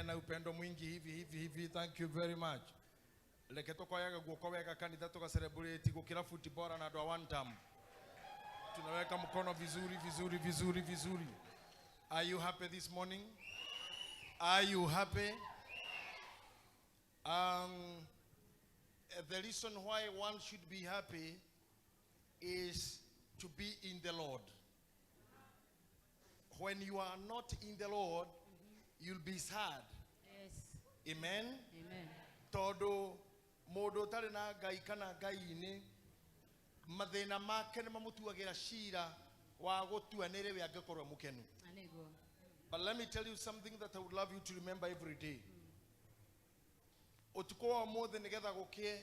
Na upendo mwingi hivi hivi hivi. Thank you very much. Reke tukoyaga guoko wega kanitha tuga celebrate gukira football na andũ a one term. Tunaweka mkono vizuri vizuri vizuri vizuri. Are you happy this morning? Are you happy? The reason why one should be happy is to be in the Lord. When you are not in the Lord, you'll be sad. Amen. Amen. Tondũ mũndũ ũtarĩ na Ngai kana Ngai-inĩ, mathĩna make nĩ mamũtuagĩra cira wa gũtua nĩ rĩ we angĩkorwo e mũkenu. Na nĩguo. But let me tell you something that I would love you to remember every day. Ũtukũ wa ũmũthĩ nĩgetha gũkĩe,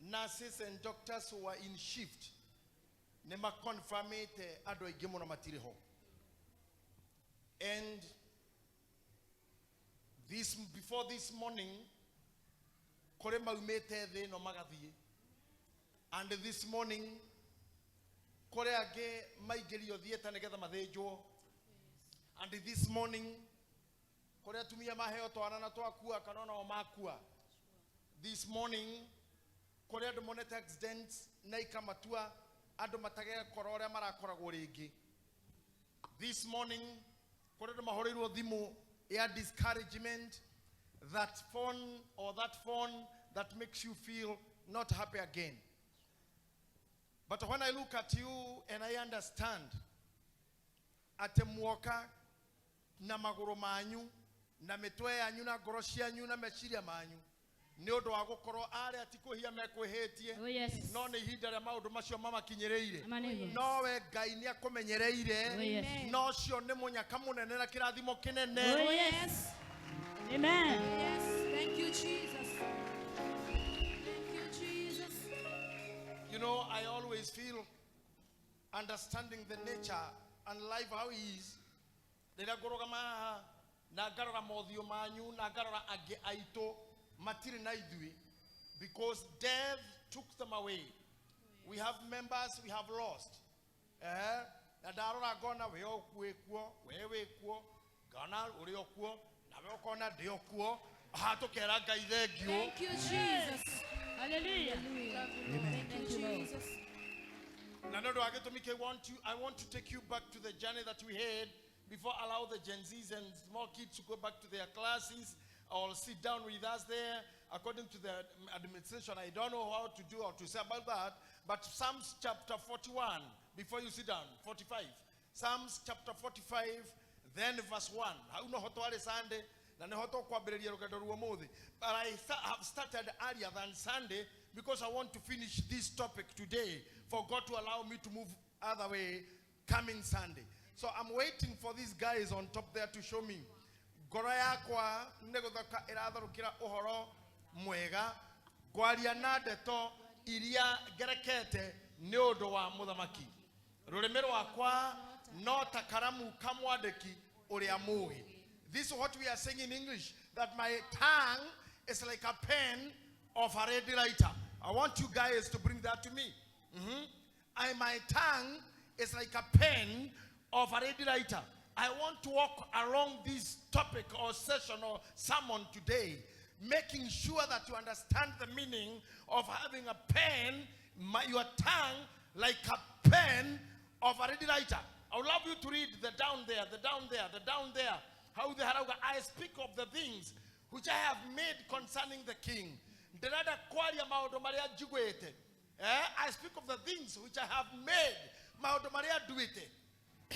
nurses and doctors who are in shift nĩ maconfirmĩte andũ aingĩ mũno matirĩ ho. And this, before this morning, kũrĩ maumĩte thĩ ĩno magathiĩ. And this morning, kũrĩ angĩ maingĩrio theatre nĩgetha mathĩnjwo. And this morning, kũrĩ atumia maheo twana na twakua kana onao makua. This morning, kũrĩ andũ monete accidents na ikamatua andũ matagekora ũrĩa marakoragwo rĩngĩ. This morning, kũrĩ andũ mahũrĩirwo thimũ ya discouragement, that phone or that phone that makes you feel not happy again. But when I look at you and I understand atĩ muoka na magũrũ manyu na mĩtwe yanyu na ngoro cianyu na meciria manyu nĩ ũndũ wa gũkorwo arĩa ti kwĩhia mekwĩhĩtie, no nĩ ihinda rĩa maũndũ macio mamakinyĩrĩire. Ama nĩguo. No we Ngai nĩ akũmenyereire. No ũcio nĩ mũnyaka mũnene na kĩrathimo kĩnene. Oh, yes. Amen. Yes. Thank you, Jesus. Thank you, Jesus. I always feel, understanding the nature and life how it is, rĩrĩa ngũrũgama haha na ngarora mothiũ manyu na ngarora angĩ aitũ matirĩ na ithuĩ because death took them away. We have members we have lost. Na ndarora ngona we wĩ kuo, we wĩ kuo, ngona ũrĩ o kuo, nawe ũkona ndĩ o kuo. Haha tũkera Ngai thengiũ. Thank you, Jesus. Hallelujah. Thank you, Jesus. Na nĩ ũndũ wa gĩtũmi kĩu, I want to take you back to the journey that we had before allow the Gen Zs and small kids to go back to their classes or sit down with us there according to the administration. I don't know how to do or to say about that, but Psalms chapter 41, before you sit down, 45. Psalms chapter 45, then verse 1. Hau noho twarĩ Sunday, na nĩho tũkwambĩrĩria rũgendo rwa ũmũthĩ. But I have started earlier than Sunday because I want to finish this topic today for God to allow me to move other way coming Sunday. So I'm waiting for these guys on top there to show me. Ngoro yakwa nĩ gũthoka ĩratharũkĩra ũhoro mwega, ngwaria na ndeto iria ngerekete nĩ ũndũ wa mũthamaki. Rũrĩmĩ rwakwa no ta karamu ka mwandĩki ũrĩa mũũgĩ. This is what we are saying in English, that my tongue is like a pen of a ready writer. I want you guys to bring that to me. My tongue is like a pen of a ready writer. I want to walk along this topic or session or sermon today, making sure that you understand the meaning of having a pen, your tongue like a pen of a ready writer. I would love you to read the down there, the down there, the down there. How the harauga, "I speak of the things which I have made concerning the king." Ndĩrenda kwaria maũndũ marĩa njiguĩte. I speak of the things which I have made. Maũndũ marĩa nduĩte.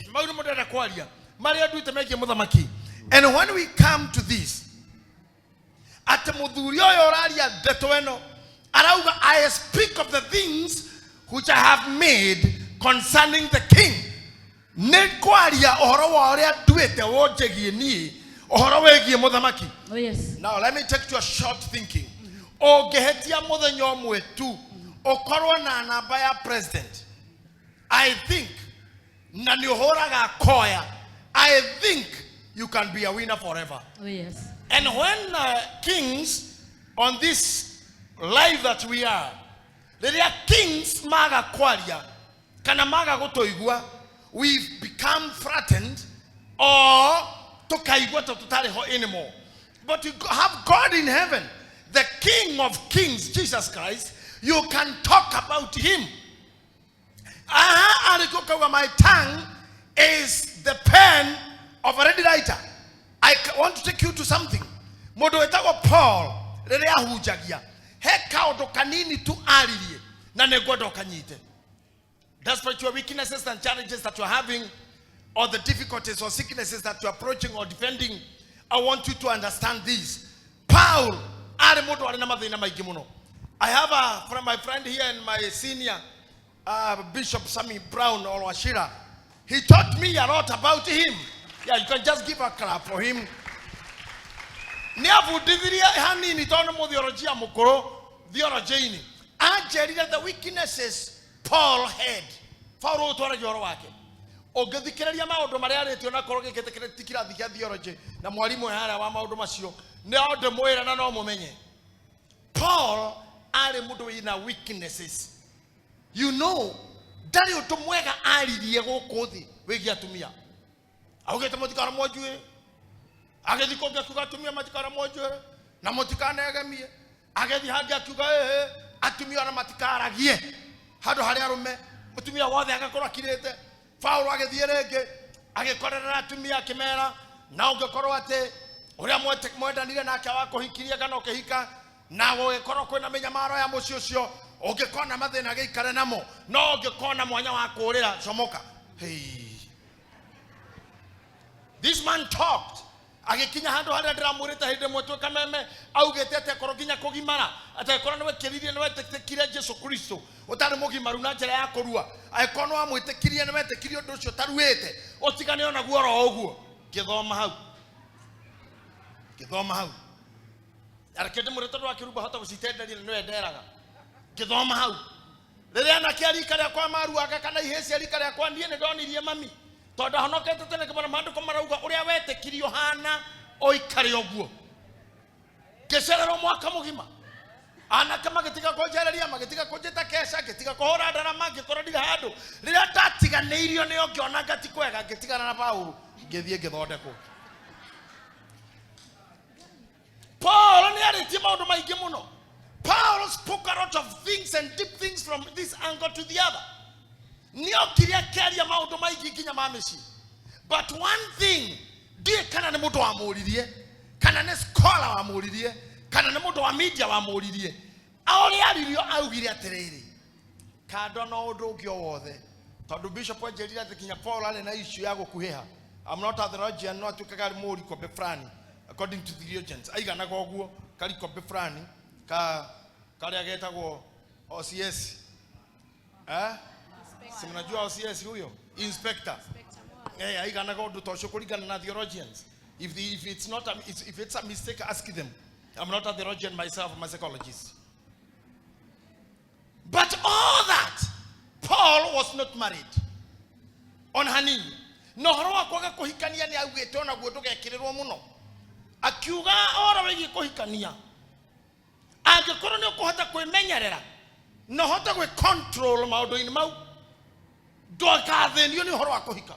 Mau nĩmo ndĩrenda kwaria. Marĩa nduĩte megiĩ mũthamaki. And when we come to this, atĩ mũthuri ũyũ ũraria ndeto ĩno arauga, "I speak of the things which I have made concerning the king." Nĩ kwaria ũhoro wa ũrĩa nduĩte wonjĩgie niĩ ũhoro wĩgiĩ mũthamaki. Now let me take to a short thinking. Ũngĩhĩtia mũthenya ũmwe tu ũkorwo na namba ya president, I think, na nĩ ũhũraga koya, I think you can be a winner forever. And when kings on this life that we are, rĩrĩa kings maga kwaria kana maga gũtũigua, we've become threatened or. Tũkaigua ta tũtarĩ ho anymore. But you have God in heaven, the King of Kings, Jesus Christ. You can talk about him. Aha, arĩkũ kauga, my tongue is the pen of a ready writer. I want to take you to something. Mũndũ wĩtagwo Paul rĩrĩa ahunjagia, he kaũndũ kanini tu aririe na nĩngwenda ũkanyite. Despite your weaknesses and challenges that you're having, or the difficulties or sicknesses that you're approaching or defending, I want you to understand this. Paul arĩ mũndũ arĩ na mathĩna maingĩ mũno. I have a from my friend here and my senior Bishop Sammy Brown or Wachira. He taught me a lot about him. Yeah, you can just give a clap for him. Nĩ abundithirie hanini tondũ nĩ mũtheolojia mũkũrũ theology-inĩ. Anjĩrire the weaknesses Paul had. Paul ũyũ twaragia ũhoro wake. Ũngĩthikĩrĩria maũndũ marĩa arĩtio na korwo gĩkĩ ti kĩrathi kĩa theology na mwarimũ e harĩa wa maũndũ macio, no ndĩmwĩre na no mũmenye. Paul arĩ mũndũ wĩna weaknesses. Ndarĩ ũndũ mwega aririe gũkũ thĩ wĩgiĩ atumia. Augĩte mũtikaramwo njuĩrĩ. Agĩthiĩ kũngĩ akiuga atumia matikaramwo njuĩrĩ na mũtikanegemie. Agĩthiĩ hangĩ akiuga ĩhĩ atumia ona matikaragie handũ harĩa arũme, mũtumia wothe agakorwo akirĩte. Paulo agĩthiĩ rĩngĩ agĩkorerera atumia akĩmera, na ũngĩkorwo atĩ ũrĩa mwendanire nake wa kũhikirie kana ũkĩhika, na gũgĩkorwo kwĩna mĩnyamaro ya mũciĩ ũcio, ũngĩkona mathĩna gĩikare namo, no ũngĩkona mwanya wa kũũrĩra comoka. Hey. This man talked. Agĩkinya handũ harĩa ndĩramwĩrĩte hĩndĩ ĩmwe twĩ Kameme, augĩte atĩ akorwo nginya kũgimara, atĩ angĩkorwo nĩ wekĩririe nĩ wetĩkire Jesu Kristo ũtarĩ mũgimaru na njĩra ya kũrua, angĩkorwo nĩ wamwĩtĩkirie nĩ wetĩkirie ũndũ ũcio ũtaruĩte, ũtigane onaguo oro ũguo. Ngĩthoma hau, ngĩthoma hau, reke ndĩmwĩre tondũ wa kĩrumba hota gũcitenderia na nĩwe nderaga. Ngĩthoma hau rĩrĩa anake a rika rĩakwa maruaga kana ihĩĩ cia rika rĩakwa, niĩ nĩ ndonirie mami tondũ ahonokete tene kĩmwana maandĩko marauga ũrĩa wetĩkirie ũhana ũikare ũguo. Ngĩcererwo mwaka mũgima, anake magĩtiga kũnjereria, magĩtiga kũnjĩta keca, ngĩtiga kũhũra ndarama, ngĩkorwo ndirĩ handũ. Rĩrĩa ndatiganĩirio nĩo ngĩona ngati kwega, ngĩtigana na Paũlũ, ngĩthiĩ ngĩthondekwo. Paul nĩ arĩtie maũndũ maingĩ mũno. Paul spoke a lot of things and deep things from this angle to the other. Nĩokire akĩaria maũndũ maingĩ nginya ma mĩciĩ. But one thing, ndiũĩ kana nĩ mũndũ wamũririe, kana nĩ scholar wamũririe, kana nĩ mũndũ wa media wamũririe. Ũrĩa aririo augire atĩrĩrĩ, kando na ũndũ ũngĩ o wothe, tondũ Bishop anjĩrire atĩ nginya Paul arĩ na issue ya gũkuhĩha. I'm not a theologian, no atuĩkaga arĩ mũrikombe fulani according to theologians. Aiganaga ũguo karikombe fulani ka karĩa getagwo OCS. Eh? Si mnajua OCS huyo? Inspector. Aiganaga ũndũ ta ũcio kũringana na theologians. If it's not a, if it's a mistake, ask them. I'm not a theologian myself, I'm a psychologist. But all that, Paul was not married. On hanini. Na ũhoro wa kwaga kũhikania nĩ augĩte onaguo ndũgekĩrĩrwo mũno. Akiuga ũhoro wĩgiĩ kũhikania, angĩkorwo nĩ ũkũhota kwĩmenyerera na ũhote gwĩ control maũndũ-inĩ mau, ndũgathĩnio nĩ ũhoro wa kũhika.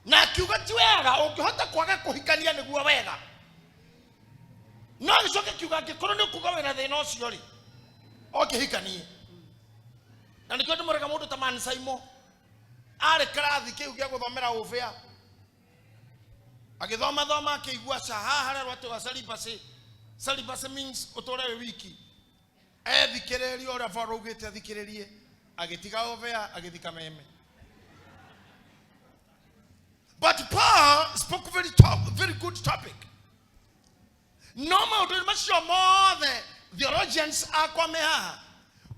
Na akiuga ti wega, ũngĩhota kwaga kũhikania nĩguo wega. No agĩcoka akiuga angĩkorwo nĩ ũkuga wĩna thĩna ũcio rĩ, ũkĩhikanie. Na nĩkĩo ndĩmwĩraga mũndũ ta Man Saimo, arĩ kĩrathi kĩu gĩa gũthomera ũbĩa, agĩthoma thoma akĩigua ca haha harerwo atĩ wa celibacy. Celibacy means ũtũre wĩ wiki. Ethikĩrĩrie ũrĩa Paul augĩte athikĩrĩrie, agĩtiga ũbĩa, agĩthiĩ Kameme. But Paul spoke very top, very good topic. No maũndũ macio mothe theologians akwa me haha.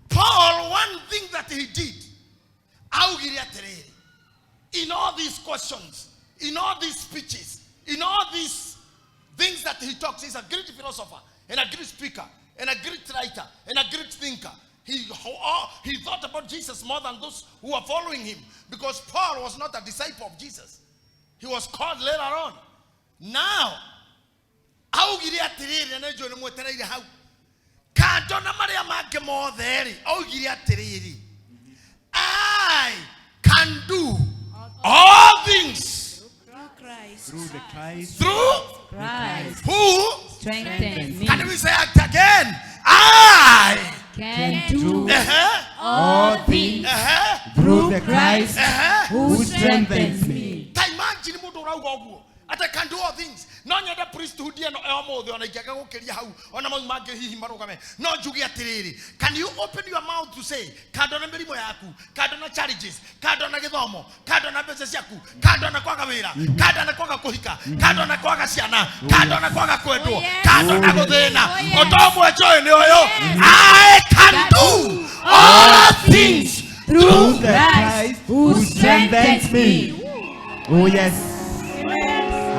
Paul, one thing that he did, augire atĩrĩrĩ, in all these questions, in all these speeches, in all these things that he talks, he's a great philosopher and a great speaker and a great writer and a great thinker. He thought about Jesus more than those who are following him, because Paul was not a disciple of Jesus. He was called later on. Now, augire atĩrĩrĩ, na nĩnjũĩ nĩ mwetereire hau. Kando na marĩa mangĩ mothe rĩ, augire atĩrĩrĩ, I can do all things Through Christ. Christ. Through the Christ. Through Christ who strengthens me. Can we say it again? I Can do All things through the Christ who strengthens me. Ta imagine mundu urauga uguo ati can do all things. No nyende priesthood ĩno ya ũmũthĩ ona ingĩaga gũkĩria hau ona mau mangĩ hihi marũgame, no njuge atĩrĩrĩ, can you open your mouth to say, kando na mĩrimũ yaku, kando na challenges, kando na gĩthomo, kando na mbeca ciaku, kando na kwaga wĩra, kando na kwaga kũhika, kando na kwaga ciana, kando na kwaga kwendwo, Oh, yes. kando na gũthĩna, Oh, yes. ũndũ ũmwe njũĩ nĩ ũyũ, I can do all things Through the Christ who strengthens me. Oh yes.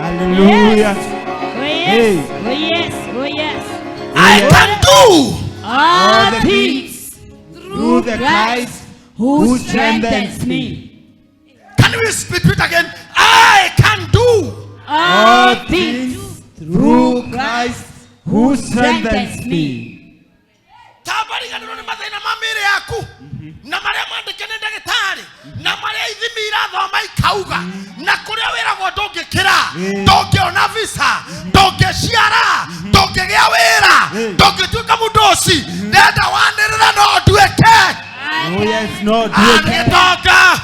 Hallelujah. Oh yes. Oh yes. Oh yes. I can do All the things Through the Christ who strengthens me. Can we repeat again? I can do All things through Christ who strengthens me. Tambariganĩrwo nĩ mathĩna ma mĩĩrĩ yaku na marĩa mandĩke nĩ ndagĩtarĩ na marĩa ithimi irathoma ikauga na kũrĩa wĩragwo ndũngĩkĩra, ndũngĩona visa, ndũngĩciara, ndũngĩgĩa wĩra, ndũngĩtuĩka mũndũ ndenda wanĩrĩra no nduĩke. Oh yes, no nduĩke. Gĩtonga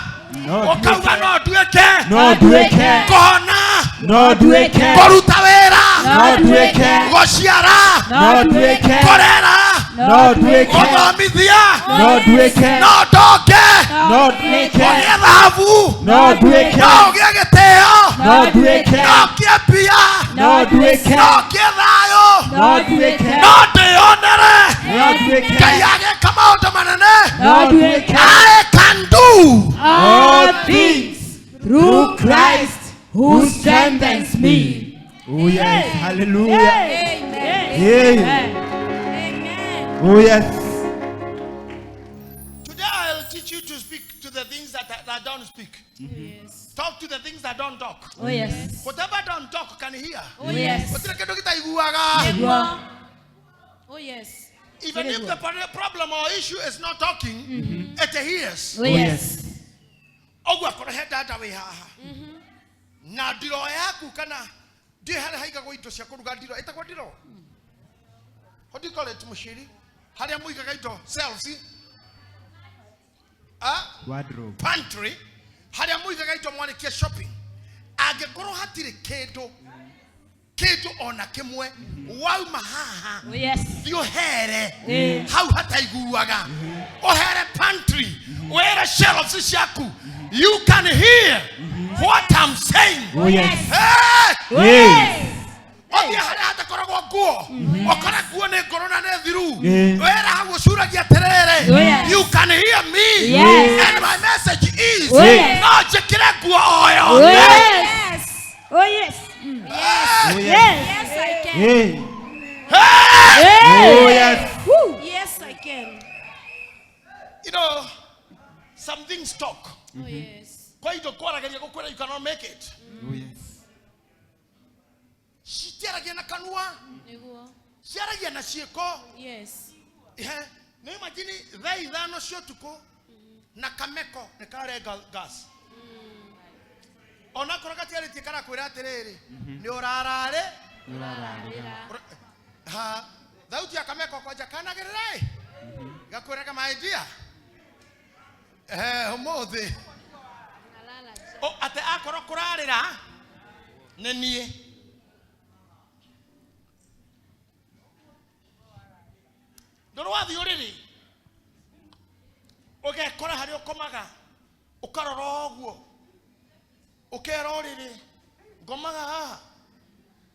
No ũkauga nduĩke. no nduĩke. No nduĩke. Kũhona. No nduĩke. Kũruta wĩra. No nduĩke. Gũciara. No nduĩke. Kũrera. No nduĩke. Gũthomithia. No nduĩke. No ndonge. No nduĩke. Ũgĩe thahabu. No nduĩke. No ũgĩe gĩtĩo. No nduĩke. No ngĩe mbia. No nduĩke. No ngĩe thayũ. No nduĩke. No ndĩyonere. No nduĩke. Ngai agĩka maũndũ manene. No nduĩke. I can do all things through Christ who strengthens me. Oh yes, hallelujah. Amen. Hey. Amen. Oh yes. Today I'll teach you to speak to the things that don't speak. Yes. Talk to the things that don't talk. Oh yes. Whatever don't talk can hear. Oh yes. Gũtirĩ kĩndũ gĩtaiguaga. Nĩguo. Oh yes. Even if the problem or issue is not talking, it hears. Oh yes. Ũguo akorwo he dada wĩ haha na ndiro yaku kana ndiũĩ harĩa haigagwo indo cia kũruga, ndiro ĩtagwo ndiro, what do you call it, mũciri, harĩa mũigaga indo, shelves, ah, Wardrobe. Pantry, harĩa mũigaga indo mwarĩkia shopping, angĩkorwo hatirĩ kĩndũ kĩndũ ona kĩmwe wauma haha, Oh yes. thiĩ ũhere hau hataiguaga, ũhere pantry, wĩre shelves ciaku, you can hear what I'm saying. Oh yes. Hey! Oh yes. Ũthiĩ harĩa hatakoragwo nguo, ũkore nguo nĩ ngũrũ na nĩ thiru, wĩra hau ũcuragia atĩrĩrĩ, Oh, yes. you can hear me. Yes. And my message is, Oh, yes. no njĩkĩre nguo o Oh yothe. yes. Yes. Oh yes. Oh yes. Yes. Yes, I can. Hey. Hey! Hey. Oh yes. Woo. Yes, I can. You know, some things talk. Oh yes. Kwa indo kwaragĩria gũkwĩra you cannot make it. Oh yes. Citiaragia na kanua, Nĩguo. ciaragia na ciĩko. Yes. Ihe, nĩ imagine thaa 5 cia ũtukũ na kameko nĩ karenga gas, onakorwo gatiarĩtie karakwĩra atĩrĩrĩ, nĩ ũrararĩ. Ha, thauti ya kameko kwanja kanagĩrĩra ĩ gakwĩraga, my dear, eh, ũmũthĩ o atĩ akorwo kũrarĩra nĩ niĩ. Ndũrĩ wathiĩ ũrĩrĩ ũgekora harĩa ũkomaga, ũkarora ũguo ũkera ũrĩrĩ, ngomaga haha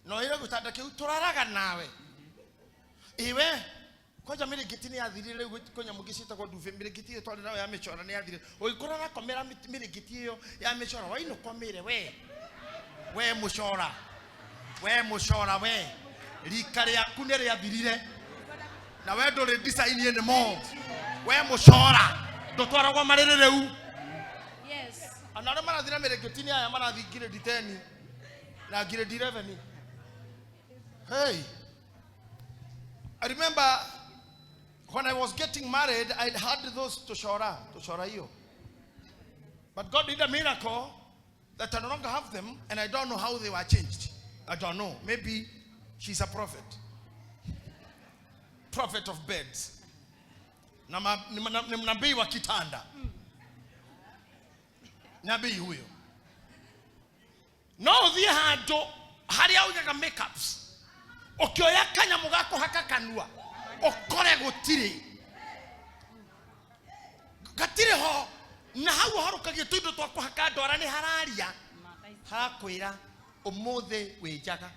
na ũĩre gĩtanda kĩu tũraraga nawe iwe kwanja mĩrĩngĩti nĩ yathirire. Rĩu kwĩ nyamũ ingĩ ciĩtagwo ndube, mĩrĩngĩti ĩyo twarĩ nayo ya mĩcoro nĩ yathirire. Ũgĩkora ũrakomera mĩrĩngĩti ĩyo ya mĩcoro, wainũka ũmĩre, we we mũcora, we mũcora, we rika rĩaku nĩ rĩathirire na we ndũrĩ design anymore, we mũcora ndũtwaragwo marĩrĩ rĩu. Yes. Ona arĩa marathira mĩrĩngĩti-inĩ aya marathiĩ grade 10 na grade 11. Hey, I remember when I was getting married, I had those tushora, tushora hiyo. But God did a miracle. that I no longer have them, and I don't know how they were changed. I don't know. Maybe she's a prophet. Prophet of beds. Ni mnabii wa kitanda. Nabii huyo. No ũthiĩ handũ harĩa ũigaga makeups. Ũkĩoya kanyamũ ga kũhaka kanua, ũkore gũtirĩ. Gatirĩ ho. Na hau ũharũkagia tũindo twa kũhaka ndwara nĩ hararia. Harakwĩra ũmũthĩ wĩ njaga.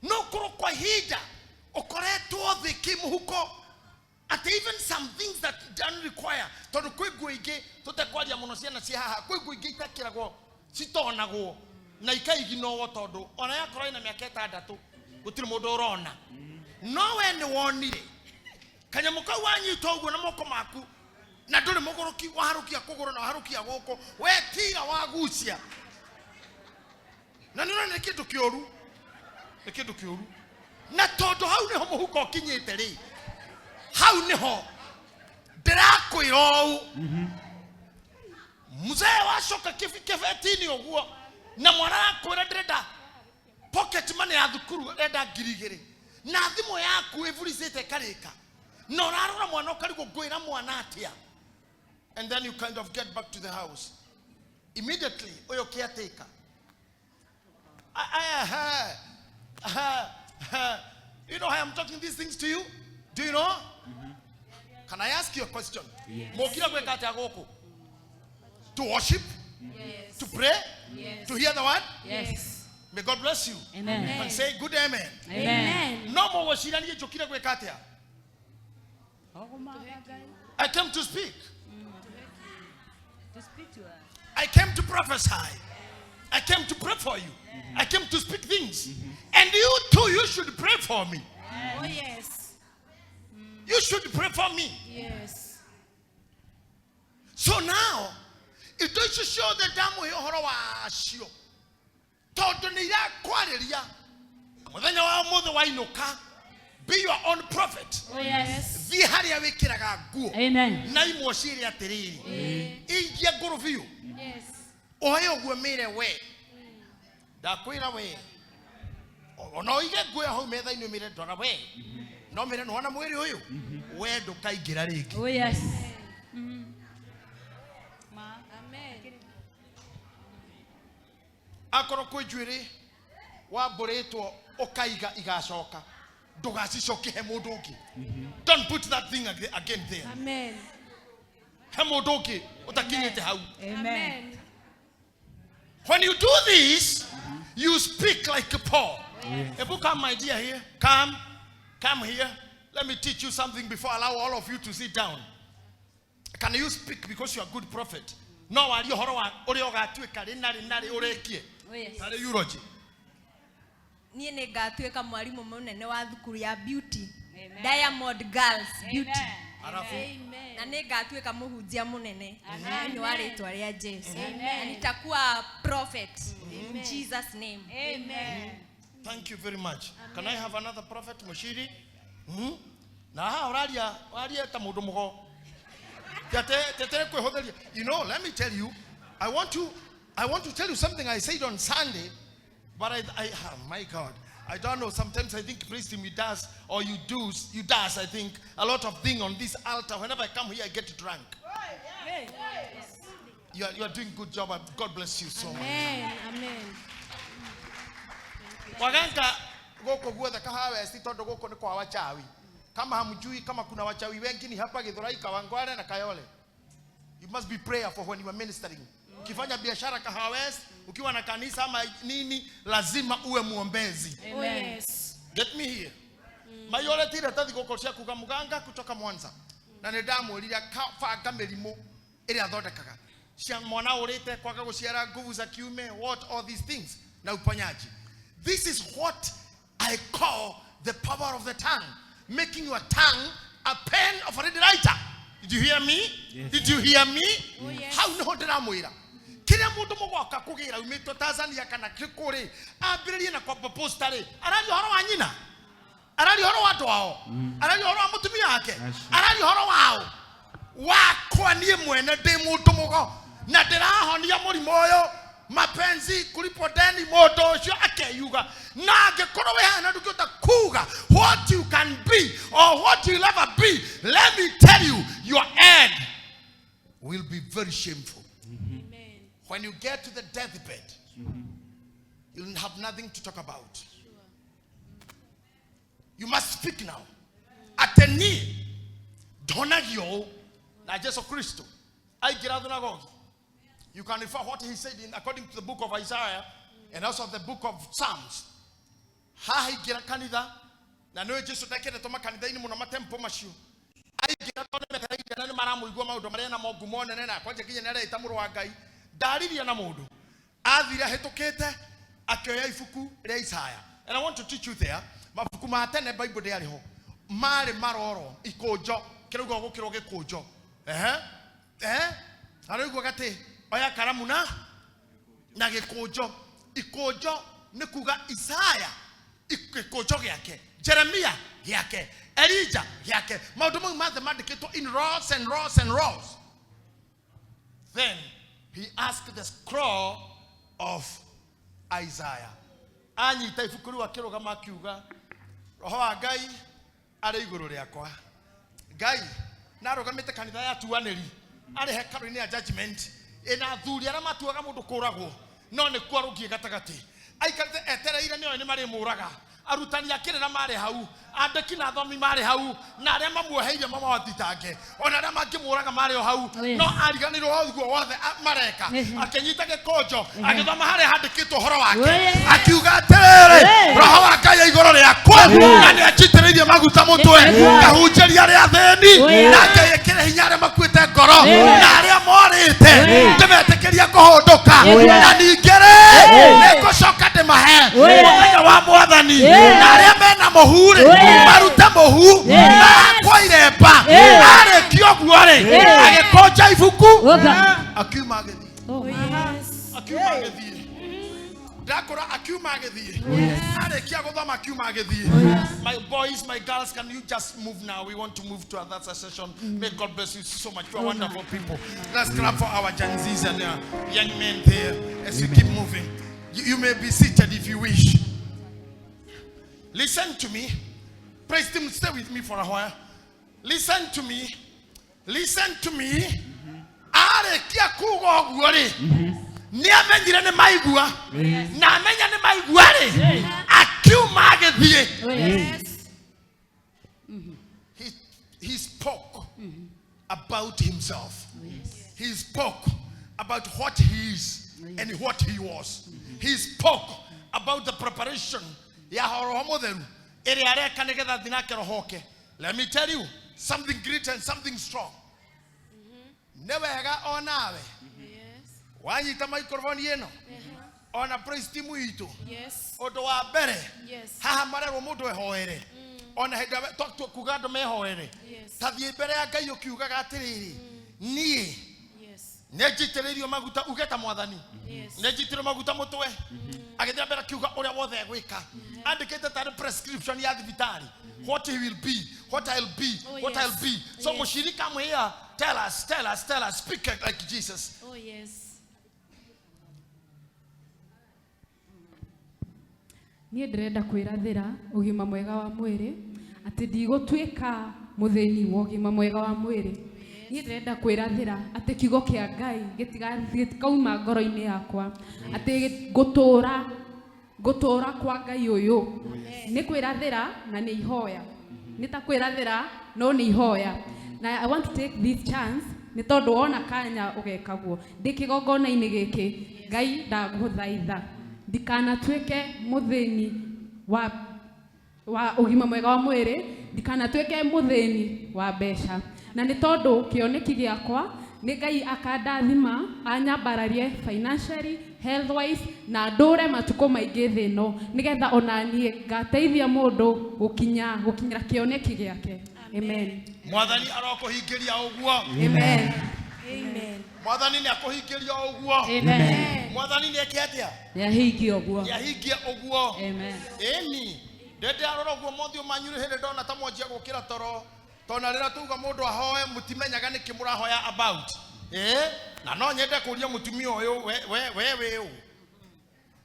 No korwo kwa ihinda ũkoretwo thĩ kĩmũhuko atĩ even some things that don't require, tondũ kwĩ nguo ingĩ tũtekwaria mũno ciana cia haha, kwĩ nguo ingĩ itekĩragwo citonagwo na ikaiginwo tondũ ona yakorwo ĩna mĩaka 6 gũtirĩ mũndũ ũrona. No we nĩ wonire kanyamũ kau wanyita ũguo na moko maku na ndũrĩ mũgũrũki, waharũkia kũgũrũ na waharũkia gũkũ, wetira wagucia na nĩ ũrona nĩ kĩndũ kĩũru, nĩ kĩndũ kĩũru. Na tondũ hau nĩho mũhuko ũkinyĩte rĩ, hau nĩho ndĩrakwĩra ũũ, mzee wacoka kĩbeti-inĩ ũguo na mwana arakwĩra ndĩrenda pocket money ya thukuru, arenda 2,000 na thimũ yaku ĩburicĩte ĩkarĩka na ũrarora mwana ũkarigwo ngwĩra mwana atĩa. And then you kind of get back to the house immediately. Ũyũ caretaker, you know how I'm talking these things to you? Do you know? Can I ask you a question? Yes. Mokira gwĩka atĩa gũkũ? To worship? Yes. To pray? Yes. To hear the word? Yes. May God bless you. Amen. And say good amen. Amen. No mũgũcira niĩ njũkire gwĩka atĩa? I came to speak. To speak to us. I came to prophesy. I came to pray for you. I came to speak things. And you too, you should pray for me. Oh, yes. You should pray for me. Yes. So now, indo icio ciothe ndamũhe ũhoro wacio tondũ nĩ irakwarĩria mũthenya wa ũmũthĩ wainũka, be your own prophet. Oh yes. Thiĩ harĩa wĩkĩraga nguo Amen. na imwe ciĩre atĩrĩrĩ, ingia ngũrũ biũ, Yes. oe ũguo mĩre we ndakwĩra we, ona ũige nguo hau metha-inĩ ũmĩre ndora we, no mĩre nĩwona mwĩrĩ ũyũ we ndũkaingĩra rĩngĩ. Oh yes. Amen. Akorwo kwĩ njuĩrĩ wambũrĩtwo ũkaiga igacoka, ndũgacicokie he mũndũ ũngĩ. Don't put that thing again there. Amen. He mũndũ ũngĩ ũtakinyĩte hau. Amen. When you do this, you speak like Paul. Ebu come, my dear, here. Come. Come here. Let me teach you something before I allow all of you to sit down. Can you speak because you are a good prophet? No, warie ũhoro wa ũrĩa ũgatuĩka rĩ na rĩ na rĩ ũrĩkie. Oh yes. Tarĩ eulogy. Niĩ nĩ ngatuĩka mwarimũ mũnene wa thukuru ya Beauty. Amen. Diamond Girls Beauty. Amen. Arafu. Amen. Na nĩ ngatuĩka mũhunjia mũnene thĩinĩ wa rĩtwa rĩa Jesu. Amen. Na nitakuwa prophet in Jesus name. Amen. Thank you very much. Can I have another prophet, Mushiri? Na haha ũraria, waria ta mũndũ mũgo. Tete kwĩhũthĩria. You know, let me tell you, I want to tell you something I said on Sunday, but I, oh my God, I don't know. Sometimes I think priest me does, or you do, you does, I think, a lot of thing on this altar. Whenever I come here, I get drunk. You are doing good job. God bless you so much. Amen. Amen. Waganga gũkũ guothe Kahawa West, tondũ gũkũ nĩ kwa wachawi. Kama hamjui kama kuna wachawi wengi ni hapa Githurai, Kawangware na Kayole. You must be prayerful when you are ministering. Ukifanya biashara Kahawa West, ukiwa na kanisa ama nini, lazima uwe muombezi. Oh, yes. Get me here. Mayole tira tathi gũkũ cia kuga muganga kutoka Mwanza. Na nĩ ndamwĩrire banga mĩrimũ ĩrĩa athondekaga. Cia mwana ũrĩte kwaga gũciara, nguvu za kiume, what all these things na uponyaji. This is what I call the power of the tongue, making your tongue a pen of a ready writer. Did you hear me? Yes. Did you hear me? Oh, yes. Hau niho ndĩramwĩra. Kĩrĩa mũndũ mũgoka kũgĩra umĩtwo Tanzania kana kĩkũ rĩ, ambĩrĩrie na kwamba posta rĩ, araria ũhoro wa nyina, araria ũhoro wa andũ ao, araria ũhoro wa mũtumia wake, Acio. araria ũhoro wao. Wakwa niĩ mwene ndĩ mũndũ mũgo. Na ndĩrahonia mũrimũ ũyũ mapenzi kulipo deni mũndũ ũcio akeyuga na angĩkorwo wĩ haha na ndũngĩhota kuga what you can be or what you'll ever be, let me tell you, your end will be very shameful. Amen. When you get to the deathbed, you'll have nothing to talk about. You must speak now. Atĩ niĩ ndonagio ũũ na Jesu Kristo aingĩra thunagogi. You can refer what he said in, according to the book of Isaiah and also the book of Psalms. Haha aingĩra kanitha na nĩũĩ Jesu ndekĩrĩtwo makanitha-inĩ mũno matempo macio aingĩra tondũ metereire na nĩ maramũigua maũndũ marĩa namo ngumo nene na kwanja nginya nĩareita mũrũ wa Ngai ndaririe na mũndũ athire ahĩtũkĩte akĩoya ibuku rĩa Isaya. And I want to teach you there, mabuku ma tene Bible ndĩarĩ ho, marĩ maroro ikũnjo kĩrauga gũkĩrwo gĩkũnjo, ehe ehe, araigua gatĩ oya karamu na gĩkũnjo. Ikũnjo nĩ kuga Isaya gĩkũnjo gĩake, Jeremia gĩake, Elija gĩake, maũndũ mau mothe mandĩkĩtwo in rows and rows and rows. Then he asked the scroll of Isaiah. Anyita ibuku rĩu akĩrũgama akiuga, roho wa Ngai arĩ igũrũ rĩakwa. Ngai narũgamĩte kanitha ya tuanĩri arĩ hekarũ-inĩ ya judgment ĩna athuri arĩa matuaga mũndũ kũragwo no nĩ kuo arũngiĩ gatagatĩ aikarĩte etereire nĩoĩ nĩ marĩmũraga. Arutani a kĩrĩra marĩ hau, andĩki na athomi marĩ hau, na arĩa mamuoheirie mamathitange ona arĩa mangĩmũraga marĩ o hau. Oh, yes. No ariganĩirwo ũguo wothe mareka, akĩnyita gĩkũnjo agĩthoma harĩa handĩkĩtwo ũhoro wake. Oh, yes. Akiuga atĩrĩrĩ, Hey. roho wa Ngai e igũrũ rĩakwa na nĩ anjitĩrĩirie maguta mũtwe ngahunjĩria arĩa athĩni Oh, yes. na ngeyĩkĩre hinya arĩa makuĩte ngoro Yes. na arĩa morĩte Yes. ndĩmetĩkĩrie kũhũndũka. Yes. Na ningĩ rĩ nĩngũcoka ndĩmahe Yes. mũthenya wa mwathani Yes. na arĩa mena mũhu rĩ Yes. marute mũhu Yes. mahakwo iremba. Yes. Arĩkia ũguo rĩ Yes. agĩkũnja ibuku Oka. akiuma agĩthiĩ. Oh. Yes. Akiuma agĩthiĩ, ndakũra akiuma agĩthiĩ, arĩkia gũthoma akiuma agĩthiĩ. My boys, my girls, can you just move now? We want to move to another session. May God bless you so much. You are wonderful people. Let's clap for our Gen Zs and young men there as we keep moving. You may be seated if you wish. Listen to me. Praise him. Stay with me for a while. Listen to me. Listen to me. Arĩkia kuga ũguo rĩ nĩ amenyire nĩ maigua na amenya nĩ maigua rĩ akiuma agĩthiĩ. Oh, yes. He spoke about himself. He spoke about what he is and what he was. He spoke about the preparation ya roho mũtheru ĩrĩa areka nĩgetha thiĩ nake roho oke. Let me tell you something great and something strong. Nĩ wega onawe Yes. wanyita microphone ĩno ona praise team itũ Yes. ũndũ wa mbere Yes. haha marerwo mũndũ ehoere ona hĩndĩ ĩrĩa kuga andũ mehoere. Yes. Ta thiĩ mbere ya Ngai ũkiugaga atĩrĩrĩ, niĩ Yes. nĩ njitĩrĩirio maguta, uge ta mwathani Yes. nĩ njitĩrĩirio maguta mũtwe. Agĩthiĩ na mbere akiuga ũrĩa wothe egwĩka, andĩkĩte tarĩ prescription ya thibitarĩ, what he will be, what I'll be, Oh, what yes. I'll be. So Yes. mũciri come here, tell us, tell us, tell us, speak like Jesus. Oh, yes. Niĩ ndĩrenda kwĩrathĩra ũgima mwega wa mwĩrĩ atĩ ndigũtuĩka mũthĩni wa ũgima mwega wa mwĩrĩ. Niĩ ndĩrenda kwĩrathĩra atĩ kiugo kĩa Ngai gĩtikauma ngoro-inĩ yakwa, atĩ ngũtũra kwa Ngai ũyũ. Nĩ kwĩrathĩra na nĩ ihoya, nĩ ta kwĩrathĩra no nĩ ihoya. Na I want to take this chance nĩ tondũ wona kanya ũgekagwo ndĩ kĩgongona-inĩ gĩkĩ. Ngai ndagũthaitha ndikanatuĩke mũthĩni wa ũgima mwega wa mwĩrĩ, ndikanatuĩke mũthĩni wa mbeca, na nĩ tondũ kĩoneki gĩakwa nĩ Ngai akandathima anyambararie financially, health wise, na ndũre matukũ maingĩ thĩ ĩno nĩgetha ona niĩ ngateithia mũndũ gũkinyĩra kĩoneki gĩake. Amen. Mwathani arokũhingĩria ũguo. Amen. Amen. Mwathani nĩ akũhingĩria ũguo. Amen. Mwathani nĩ eke atĩa? Nĩ ahingie ũguo. Nĩ ahingie ũguo. Amen. Ĩni ndende arora ũguo mothiũ manyu hĩndĩ ndona ta mwanjia gũkĩra toro tondũ na rĩrĩa tuga mũndũ ahoe mũtimenyaga nĩkĩ mũrahoya about. Na no nyende kũria mũtumia ũyũ we wĩ ũ?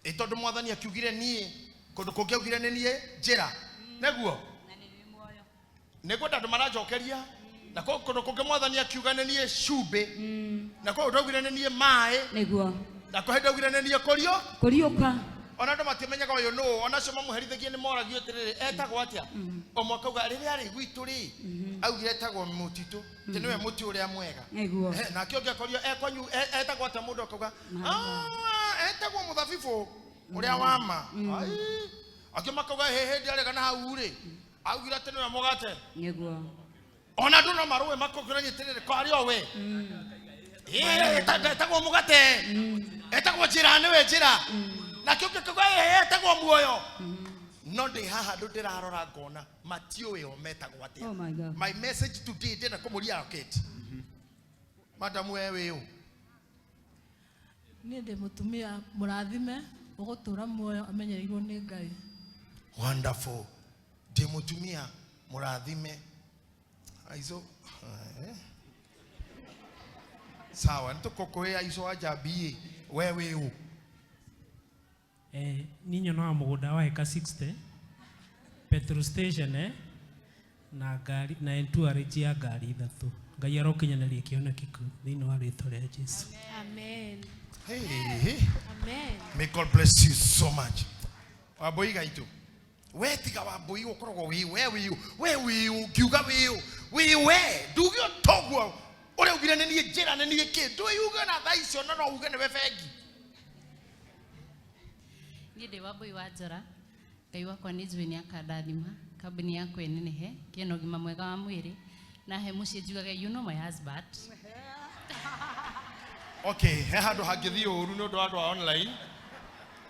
Ĩ tondũ mwathani akiugire niĩ kũndũ kũngĩ augire nĩ niĩ njĩra. Nĩguo? Nĩguo andũ maranjokeria. Na kũndũ kũngĩ mwathani akiuga nĩ niĩ cumbĩ. Na kũndũ ndaugire nĩ niĩ maĩ. Nĩguo. Na kũhe ndaugire nĩ niĩ kũrio. Kũriũka. Ona andũ matimenyaga ũyũ nũ, ona acio mamũherithagia nĩ moragio atĩrĩrĩ, etagwo atĩa? Ũmwe akauga rĩrĩa arĩ gwitũ rĩ, augire etagwo mũtitũ, atĩ nĩwe mũtĩ ũrĩa mwega. Nĩguo. Nake ũngĩ akorio ekwanyu etagwo atĩa mũndũ akauga, etagwo mũthabibũ ũrĩa wa ma. Ai, angĩ makauga hĩ hĩndĩ arĩ kana hau rĩ, augire atĩ nĩwe mũgate. Nĩguo. Ona andũ no marũe makũngũranie atĩrĩrĩ, ko arĩ o we. Etagwo mũgate. Etagwo njĩra, nĩwe njĩra. Nake ũngĩ akauga etagwo muoyo. No ndĩ haha andũ ndĩrarora ngona matiũĩ o metagwo atĩa. Oh my God. My message today ndĩrenda kũmũria Kate. Madam we wĩ ũ? Niĩ ndĩ mũtumia mũrathime ũgũtũra muoyo amenyereirwo nĩ Ngai. Wonderful. Ndĩ mũtumia mũrathime. Aizo. Sawa, nĩtũkũkũĩ aizo anjambie. We wĩ ũ? Niĩ nyonaga mũgũnda wa eka 60 petrol station na ngari na entourage ya ngari ithatũ. Ngai arokinyanĩria kĩoneki kĩu thĩinĩ wa rĩtwa rĩa Jesu. Amen. Hey, hey. Amen. May God bless you so much. Wambui gaitu. We tiga wambui ũkoragwo wĩ we wĩ we wĩ ũngiuga wĩ wĩ we nduge toguo ũrĩa ugire nĩ niĩ njĩra nĩ niĩ kĩ ndũyuge na thaa icio no no uge nĩwe bengi. Niĩ ndĩ Wambui wa Njora. Ngai wakwa nĩ njũĩ nĩ akandathima kambuni yakwa ĩnenehe ngĩe na ũgima mwega wa mwĩrĩ na he mũciĩ njugage you know my husband. Okay, he handũ hangĩthiĩ ũru nĩ ũndũ wa andũ a online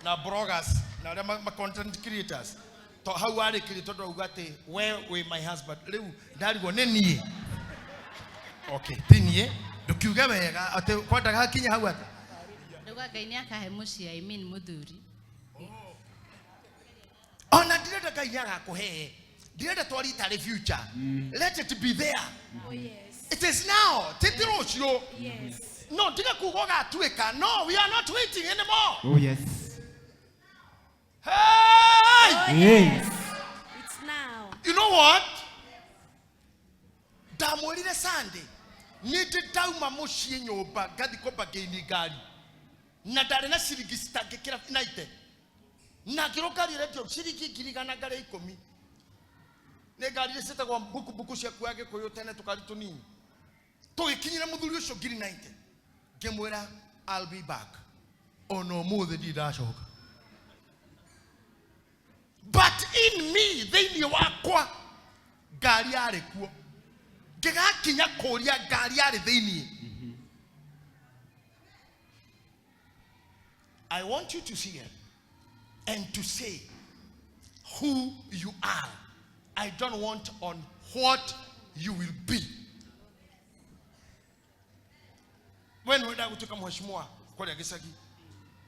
na bloggers na arĩa ma content creators. To hau warĩkĩrie tondũ auga atĩ we wĩ my husband. Rĩu ndarigwo nĩ niĩ. Okay, ti niĩ. Ndũkiuge wega atĩ kwendaga hakinye hau atĩ. Ndauga Ngai nĩ akahe mũciĩ, I mean mũthuri. Ona ndirenda Ngai nĩ agakũhe. Ndirenda twarie tarĩ future. Let it be there. Oh yes. It is now. Ti rũciũ. Yes. No, tiga kuga ũgatuĩka. No, we are not waiting anymore. Oh yes. Hey! Oh yes. It's now. You know what? Ndamwĩrire Sunday. Niĩ ndĩ ndauma mũciĩ nyũmba ngathiĩ kũmba ngĩini ngari. Na ndarĩ na ciringi citangĩkĩra naite. Na ngĩrwo ngari ĩrendio ciringi ngiri igana ngarĩ ikũmi. Nĩ ngari iria ciĩtagwo mbukumbuku cia kuoya Gĩkũyũ tene tũkari tũnini. Tũgĩkinyĩra mũthuri ũcio ngiri 90. Ngĩmwĩra I'll be back. Ona ũmũthĩ ndirĩ ndacoka. But in me, thĩinĩ wakwa, ngari yarĩ kuo. Ngĩgakinya kũria ngari yarĩ thĩinĩ. I want you to see it and to say who you are. I don't want on what you will be. When wenda gutuika mheshimiwa kuria gicagi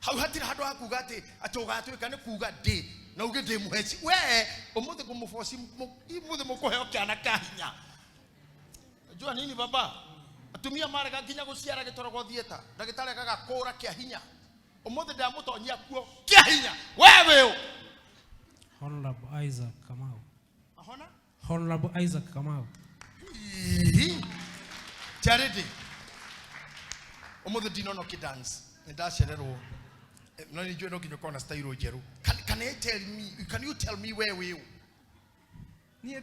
hau hatiri handu ha kuga ati ati ugatuika ni kuga ndi na uge ndi muheci we umuthi ngumuboci umuthi mukuheo kiana ka hinya. Jua nini baba atumia marega nginya guciara gitwaragwo theater ndagitari agagakura kia hinya umuthi ndamutonyia kuo kia hinya we we. Honorable Isaac Kamau. Ahona? Honorable Isaac Kamau. Charity. Umuthi ndinono ki dance. Ndacererwo. No ni njue no nginya kona style njeru. Can you tell me, can you tell me where we? Niĩ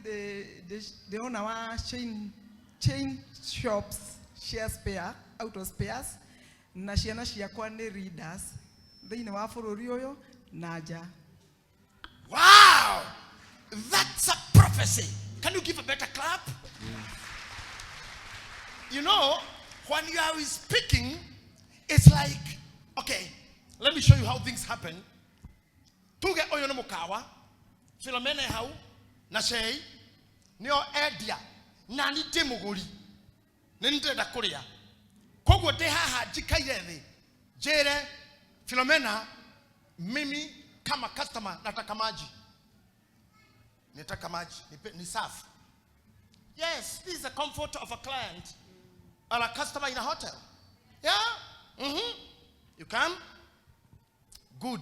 ndĩrona wa chain shops, share spare, auto spares na ciana ciakwa nĩ readers thĩinĩ wa bũrũri ũyũ na nja. Wow! That's a prophecy. Can you give a better clap? You know, when you are speaking, it's like, okay, let me show you how things happen. Tuge oyo ni mukawa, Philomena hau, na Shei, nio endia, na ni ndi muguri, ni ndĩrenda kũrĩa. Koguo ndĩ haha njikaire thĩ, njĩre Philomena, mimi kama customer nataka maji. Nataka maji, ni safi. Yes, this is the comfort of a client or a customer in a hotel. Yeah? You come? Good.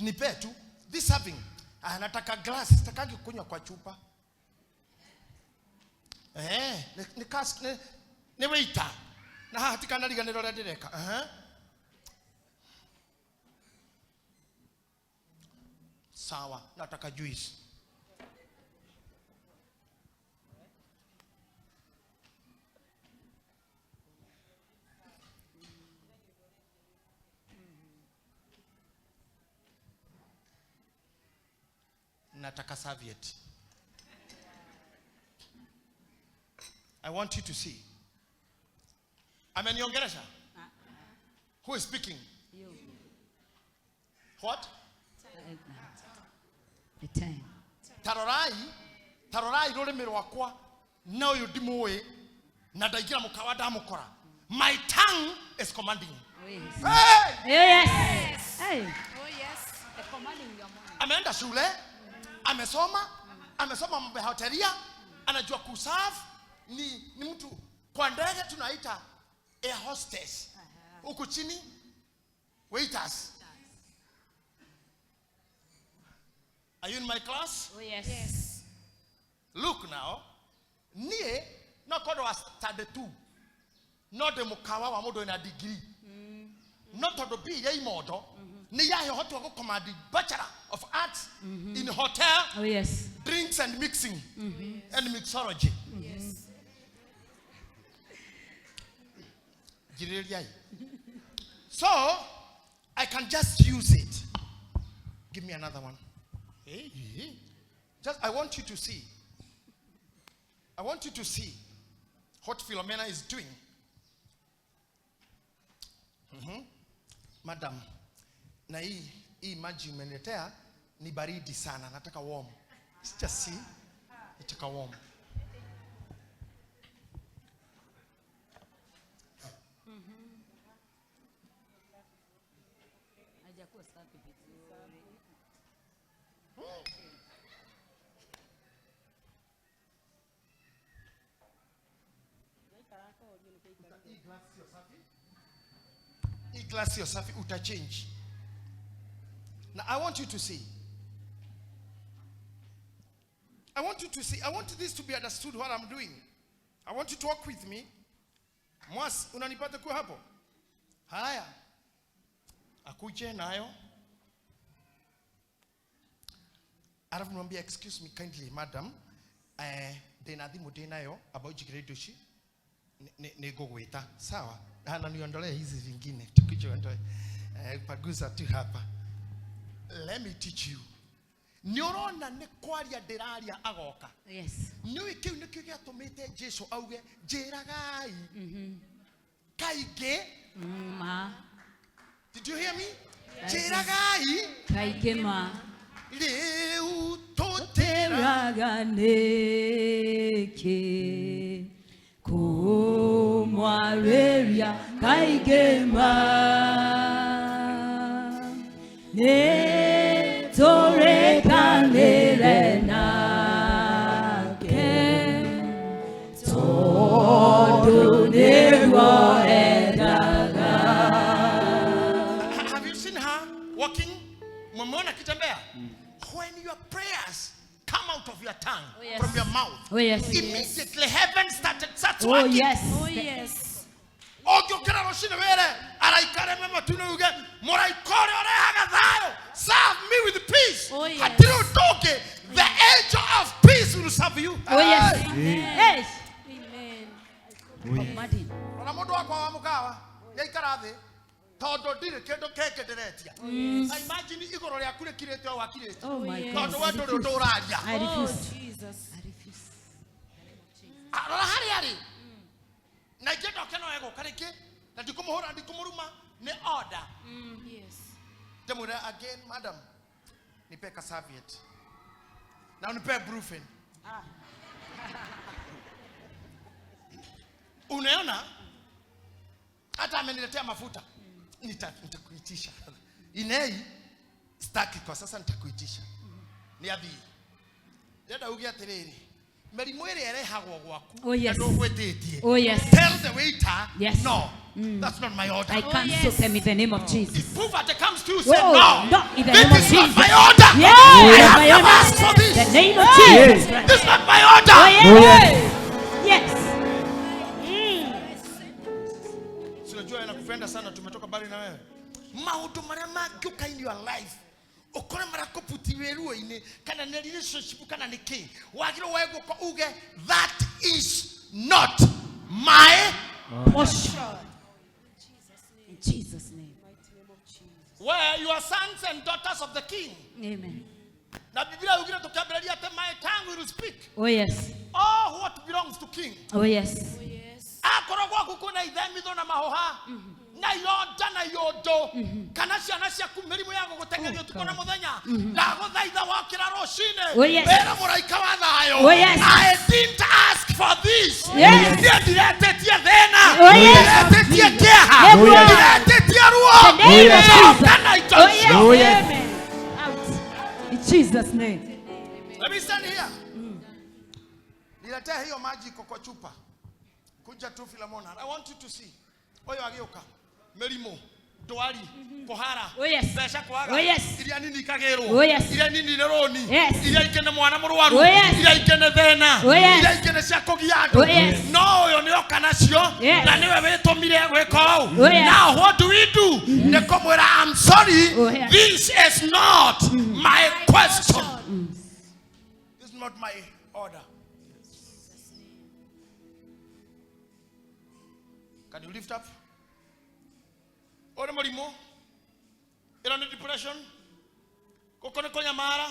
Nipe tu. This serving. Ah, nataka glass. Sitakangi kunywa kwa chupa. Eh, ni waiter. Na haha tikanariganĩrwo ũrĩa ndĩreka. Sawa, nataka juice. Nataka serviette. I want you to see. Ameniongeresha? Who is speaking? You. What? The time. Tarorai, tarorai rurimi rwakwa na uyu ndimũĩ na ndaingĩra mũkawa ndamũkora. My tongue is commanding. Oh, yes. Hey! Yes. Hey. Oh, yes. The commanding your mind. Ameenda shule, amesoma, amesoma mambo ya hotelia, anajua kuserve, ni mtu kwa ndege tunaita air hostess. Huku chini waiters. Are you in my class? Oh, yes. Yes. Look now. Nie no kodo wa study 2. No de mukawa wa mundu na degree. No todo bi ye imodo. Ni ya hoto go command Bachelor of Arts in hotel. Oh, yes. Drinks and mixing. And mixology. Yes. So I can just use it. Give me another one. Hey, hey. Just I want you to see. I want you to see what Philomena is doing. Madam, na hii maji umeniletea ni baridi sana. Nataka warm. Just see. Nataka warm. Hajakuwa safi vizuri. Hii glass sio safi, utachange. Now I want you to see. I want you to see. I want this to be understood what I'm doing. I want you to walk with me. Mwas, unanipata kwa hapo? Haya. Akuje nayo. Alafu mwambie, excuse me kindly madam. Ndina thimu ndinayo about jigire indo ici. Nĩngũgwĩta. Sawa. Na niondolee hizi vingine. Tukije ondoe. Paguza tu hapa. Let me teach you. Nĩũrona nĩ kwaria ndĩraria agoka. Yes. Nĩũĩ kĩu nĩkĩo gĩatũmĩte Jesu auge, njĩragai. Kaingĩ. Ma. Did you hear me? Njĩragai. Kaingĩ ma. Rĩu tũtĩraga nĩkĩ kũmwarĩria kaingĩ ma. Nĩ tũrĩkanĩre nake tondũ nĩguo endaga. Have you seen her walking? Mmeona akitembea? When your prayers come out of your tongue, Oh, yes. from your mouth, Oh, yes. immediately heaven starts Oh, working. yes. Oh, yes. Ũngĩũkĩra rũcinĩ wĩre araika arĩa me matu-inĩ uge, mũraika ũrĩa ũrehaga thayũ, serve me with peace. Oh, yes. Hatirĩ ũndũ ũngĩ, the angel of peace will serve you. Oh, yes. Hey. Yes. Amen. Commanding. Rora mũndũ wakwa wa mũkawa nĩaikara thĩ tondũ ndirĩ kĩndũ kĩngĩ ndĩretia. I imagine igũrũ rĩaku rĩkirĩte o wakirĩte. Oh my yes. God. Tondũ we ndũrĩ ũndũ ũraria. I Oh, refuse. Jesus. I refuse. Rora harĩa arĩ. Na ingĩenda oke no egũka rĩngĩ, na ndikũmũhũra, ndikũmũruma, nĩ order. Yes. Ndĩmwĩre again, madam, nipe ka serviette. Na unipe brufen. Unaona? Hata ameniletea mafuta. Nitakuitisha. Inei staki kwa sasa, nitakuitisha. Ni athii. Ndĩrenda uge atĩrĩrĩ, mĩrimũ ĩrĩa ĩrehagwo gwaku Oh, yes. na ndũgwĩtĩtie. Oh, yes. Tell the waiter, Yes. no. That's not my order. I cancel them in the name of Jesus. If poverty comes to you, say Oh, no. no, in the This name of is not Jesus. my order. Yeah, I have my never order. asked for this. The name of Jesus Christ. This is not my order. Oh, yes. Yes. Sinajua yanakupenda sana, tumetoka mbali na wewe. Maũndũ marĩa mangĩũka in your life ũkore marakũputi ruo-inĩ kana nĩ relationship kana nĩ kĩ, wagĩrĩirwo woe guoko uge that is not my portion. In Jesus' name. Where you are sons and daughters of the king. Amen. Na Biblia yugire tukiambĩrĩria atĩ my tongue will speak Oh yes. all what belongs to king. Oh yes. Akorwo gwaku kwĩna ithemitho na mahũha na ironda na iũndũ kana ciana ciaku mĩrimũ ya gũgũteng'eria ũtukũ na mũthenya, ndagũthaitha wokĩra rũcinĩ Oh, yes. wĩra mũraika wa thayũ, Oh, yes. I didn't ask for this. Yes. Niĩ ndiretĩtie thĩna, Oh, yes. ndiretĩtie kĩeha, Nĩguo. ndiretĩtie ruo. The name of Jesus. Coka na indo Oh icio. yes. Oh, yes. Amen. Out. In Jesus' name. Let me stand here. Niletee hiyo maji iko kwa chupa. Kuja tu Philemona. I want you to see. Oyo agĩũka. Mĩrimũ, ndwari, kũhara, Oh, yes. mbeca kwaga, Oh, yes. iria nini ikagĩrwo, Oh, yes. iria nini nĩ rũni, Yes. iria ingĩ nĩ mwana mũrwaru, Oh, yes. iria ingĩ nĩ thĩna, Oh, yes. iria ingĩ nĩ cia kũgia andũ. Oh, yes. No ũyũ nĩ oka nacio, Yes. na nĩwe wĩtũmire gwĩka ũũ. Oh, yes. Now what do we do? Nĩ kũmwĩra I'm sorry, Oh, yes. this is not my question. This is not my order. Can you lift up? Ũyũ nĩ mũrimũ, ĩno nĩ depression, gũkũ nĩ kũnyamara,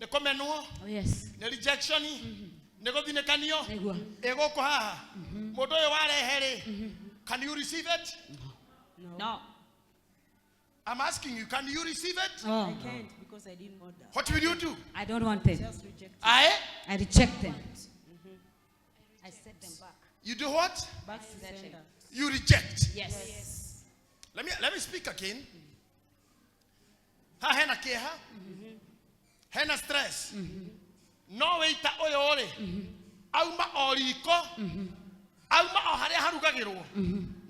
nĩ kũmenwo, Oh yes. nĩ rejection, nĩ gũthinĩkanio, Nĩguo. ĩ gũkũ haha. Mũndũ ũyũ warehe rĩ, can you receive it? No. I'm asking you, can you receive it? Oh. I can't because I didn't order. What will you do? I don't want them. Just reject it. I reject them. I set them back. You do what? Back to sender. You reject. Yes. Let me speak again. Ha hena kĩeha, hena stress. No wĩita ũyũ rĩ, auma o riko, auma o harĩa harugagĩrwo.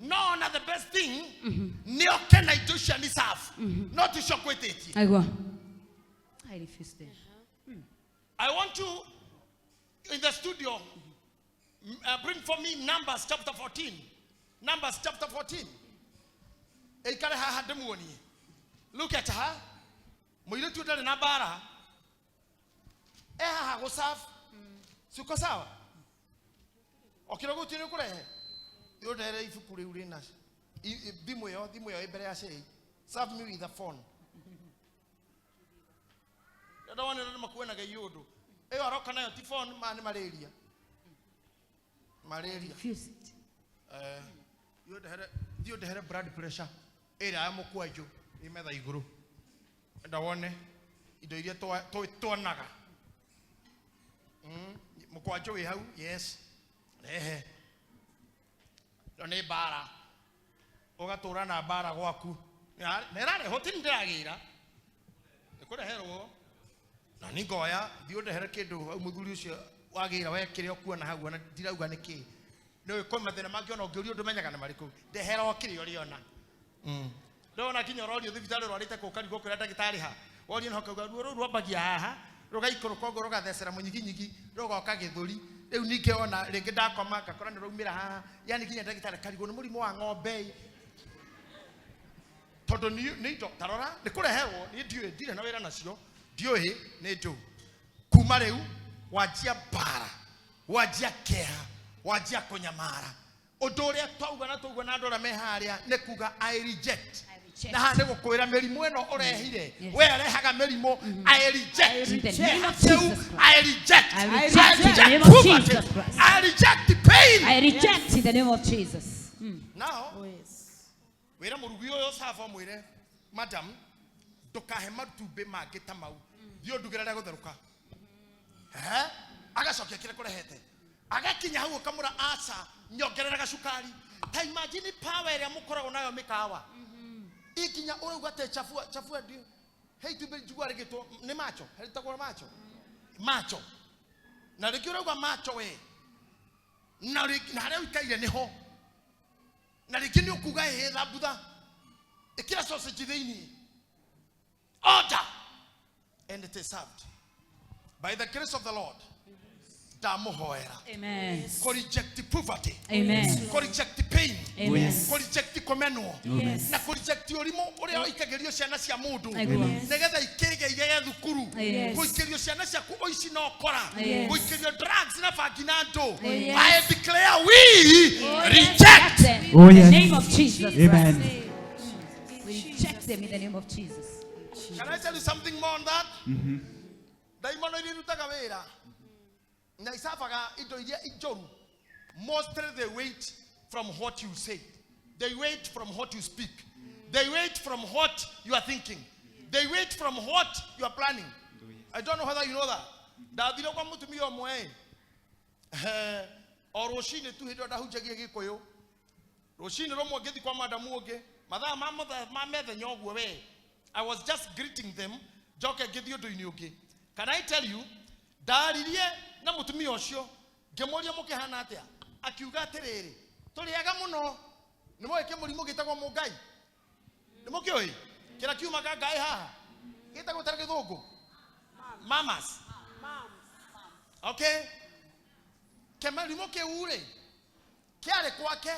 No ona the best thing nĩ oke na indo icio nĩ serve, no ticio ngwĩtĩtie. I go. I refuse them. I want you in the studio, bring for me Numbers chapter 14. Numbers chapter 14. Ĩikare haha ndĩmuonie. Look at her. Mũirĩtu ndarĩ na mbara. E haha gũserve. Si uko sawa? Okĩra gũtirĩ nĩ ũkũrehe. Ũndehere ibuku rĩu rĩna thimũ ĩyo, thimũ ĩyo ĩ mbere ya cei. Serve me with the phone. Ndona nĩ makuonaga iũndũ. Ĩyo aroka nayo ti phone, maya nĩ malaria. Malaria. Refuse it. Thiĩ ũndehere blood pressure ĩrĩa ya mũkwanjũ ĩ metha igũrũ. Enda wone indo iria tuonaga. Mũkwanjũ wĩ hau, yes. Rehe. Ĩno nĩ mbara. Ũgatũra na mbara gwaku. Na ĩrarehwo ti ndĩragĩra. Ĩkũreherwo. Na nĩ ngoya, thiĩ ũndehere kĩndũ hau mũthuri ũcio wagĩra we kĩrĩa ũkuona hau, ona ndirauga nĩ kĩ. Nĩ ũĩ kwĩ mathĩna mangĩ ona ũngĩũrio ndũmenyaga nĩ marĩkũ. Ndehera o kĩrĩa ũrĩona. Ndona kinya ũrorio thibitarĩ ũrwarĩte kũ ũkarigwo kwĩra ndagĩtarĩ ha. Worio no kauga ruo rũu rwambagia haha, rũgaikũrũka ũguo rũgathecera mũnyiginyigi, rũgoka gĩthũri. Rĩu ningĩ ona rĩngĩ ndakoma ngakora nĩ rwaumĩra haha. Yaani nginya ndagĩtarĩ akarigwo nĩ mũrimũ wa ng'ombe. Tondũ nĩ indo, ta rora, nĩ kũreherwo, niĩ ndiũĩ, ndirĩ na wĩra nacio, ndiũĩ nĩ ndũ. Kuma rĩu wanjia mbara, wanjia kĩeha, wanjia kũnyamara. Ũndũ ũrĩa twauga na twauga na andũ arĩa me harĩa nĩ kuga I reject. Na haha nĩ gũkwĩra mĩrimũ ĩno ũrehire, we ũrehaga mĩrimũ, I reject. In the name of Kĩu, Jesus Christ. I reject. I I reject in the reject name of poverty. Jesus Christ. I reject the pain. I reject in the name of Jesus. Now, Oh, yes. wĩra mũrugi ũyũ sava mwĩre, madam, ndũkahe matumbĩ mangĩ ta mau. Thiĩ ũndugĩre rĩa gũtherũka. Agacokia kĩrĩa kũrehete. Agakinya hau ũkamũra aca, nyongerera gacukari. Ta imagine power ĩrĩa mũkoragwo nayo mĩkawa. Ikinya ũrauga atĩ chafua, chafua ndio. He itumbĩ njigua rĩgĩtwo nĩ macho, rĩtagwo macho. Macho. Na rĩngĩ ũrauga macho we. Na rĩngĩ, na harĩa ũikaire nĩho. Na rĩngĩ nĩ ũkuga ĩhĩ thambutha ĩkĩra sausage thĩinĩ. Order and it is served. By the grace of the Lord, ndamũhoera. Amen. Kũ reject poverty. Amen. Kũ reject pain. Amen. Kũ reject kũmenwo. Yes. Na kũ reject ũrimũ ũrĩa ũikagĩrio ciana cia mũndũ Amen. nĩgetha ikĩge igege thukuru. Yes. Gũikĩrio ciana ciaku ũici na ũkora. Yes. Gũikĩrio drugs na bangi na andũ. Yes. I declare we reject. Them Oh, in the yes. name of Jesus. Amen. Christ. We reject them in the name of Jesus. Can I tell you something more on that? Ndaimono iria irutaga wĩra na icabaga indo iria njoru, mostly they wait from what you say, they wait from what you speak, they wait from what you are thinking, they wait from what you are planning. I don't know whether you know that. Ndathire kwa mũtumia ũmwe o rũcinĩ tu hĩndĩ ĩyo ndahunjagia gĩkũyũ rũcinĩ rũmwe ngĩthiĩ kwa madamu ũngĩ mathaa ma methenya ũguo we. I was just greeting them njoke ngĩthiĩ ũndũ-inĩ ũngĩ. Can I tell you, ndaririe na mũtumia ũcio ngĩmũria mũkĩhana atĩa, akiuga atĩrĩrĩ, tũrĩaga mũno nĩ moĩ kĩmũrimũ gĩtagwo mũngai, nĩ mũkĩũĩ kĩrĩa kiumaga ngai haha gĩtagwo tara gĩthũngũ mamas. Okay, kĩmũrimũ kĩu rĩ kĩarĩ kwake,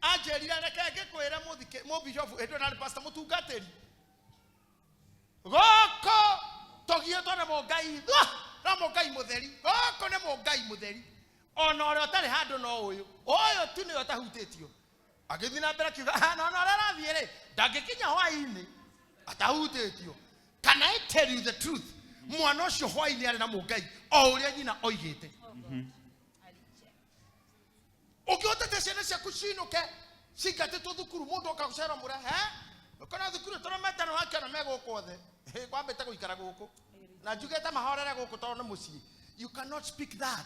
anjĩrire reke ngĩkwĩre mũbishofu hĩndĩ ĩyo ndarĩ pastor mũtungatĩri, gũkũ tũgiĩtwo nĩ mũngai no mũngai mũtheri, gũkũ nĩ mũngai mũtheri, ona ũrĩa ũtarĩ handũ no ũyũ ũyũ tu nĩwe ũtahutĩtio. Agĩthiĩ na mbere akiuga, "Ah, no, ona ũrĩa arathiĩ rĩ ndangĩkinya hwaĩ-inĩ atahutĩtio." Can I tell you the truth? Mwana ũcio hwaĩ-inĩ arĩ na mũngai o ũrĩa nyina oigĩte. Ũngĩhotete ciana ciaku cinũke cingatĩtwo thukuru mũndũ oka gũcera mũra he ũkona thukuru tũrametana wakĩona me gũkũ othe kwambĩte gũikara gũkũ na njugĩte mahorere gũkũ tondũ nĩ mũciĩ. You cannot speak that.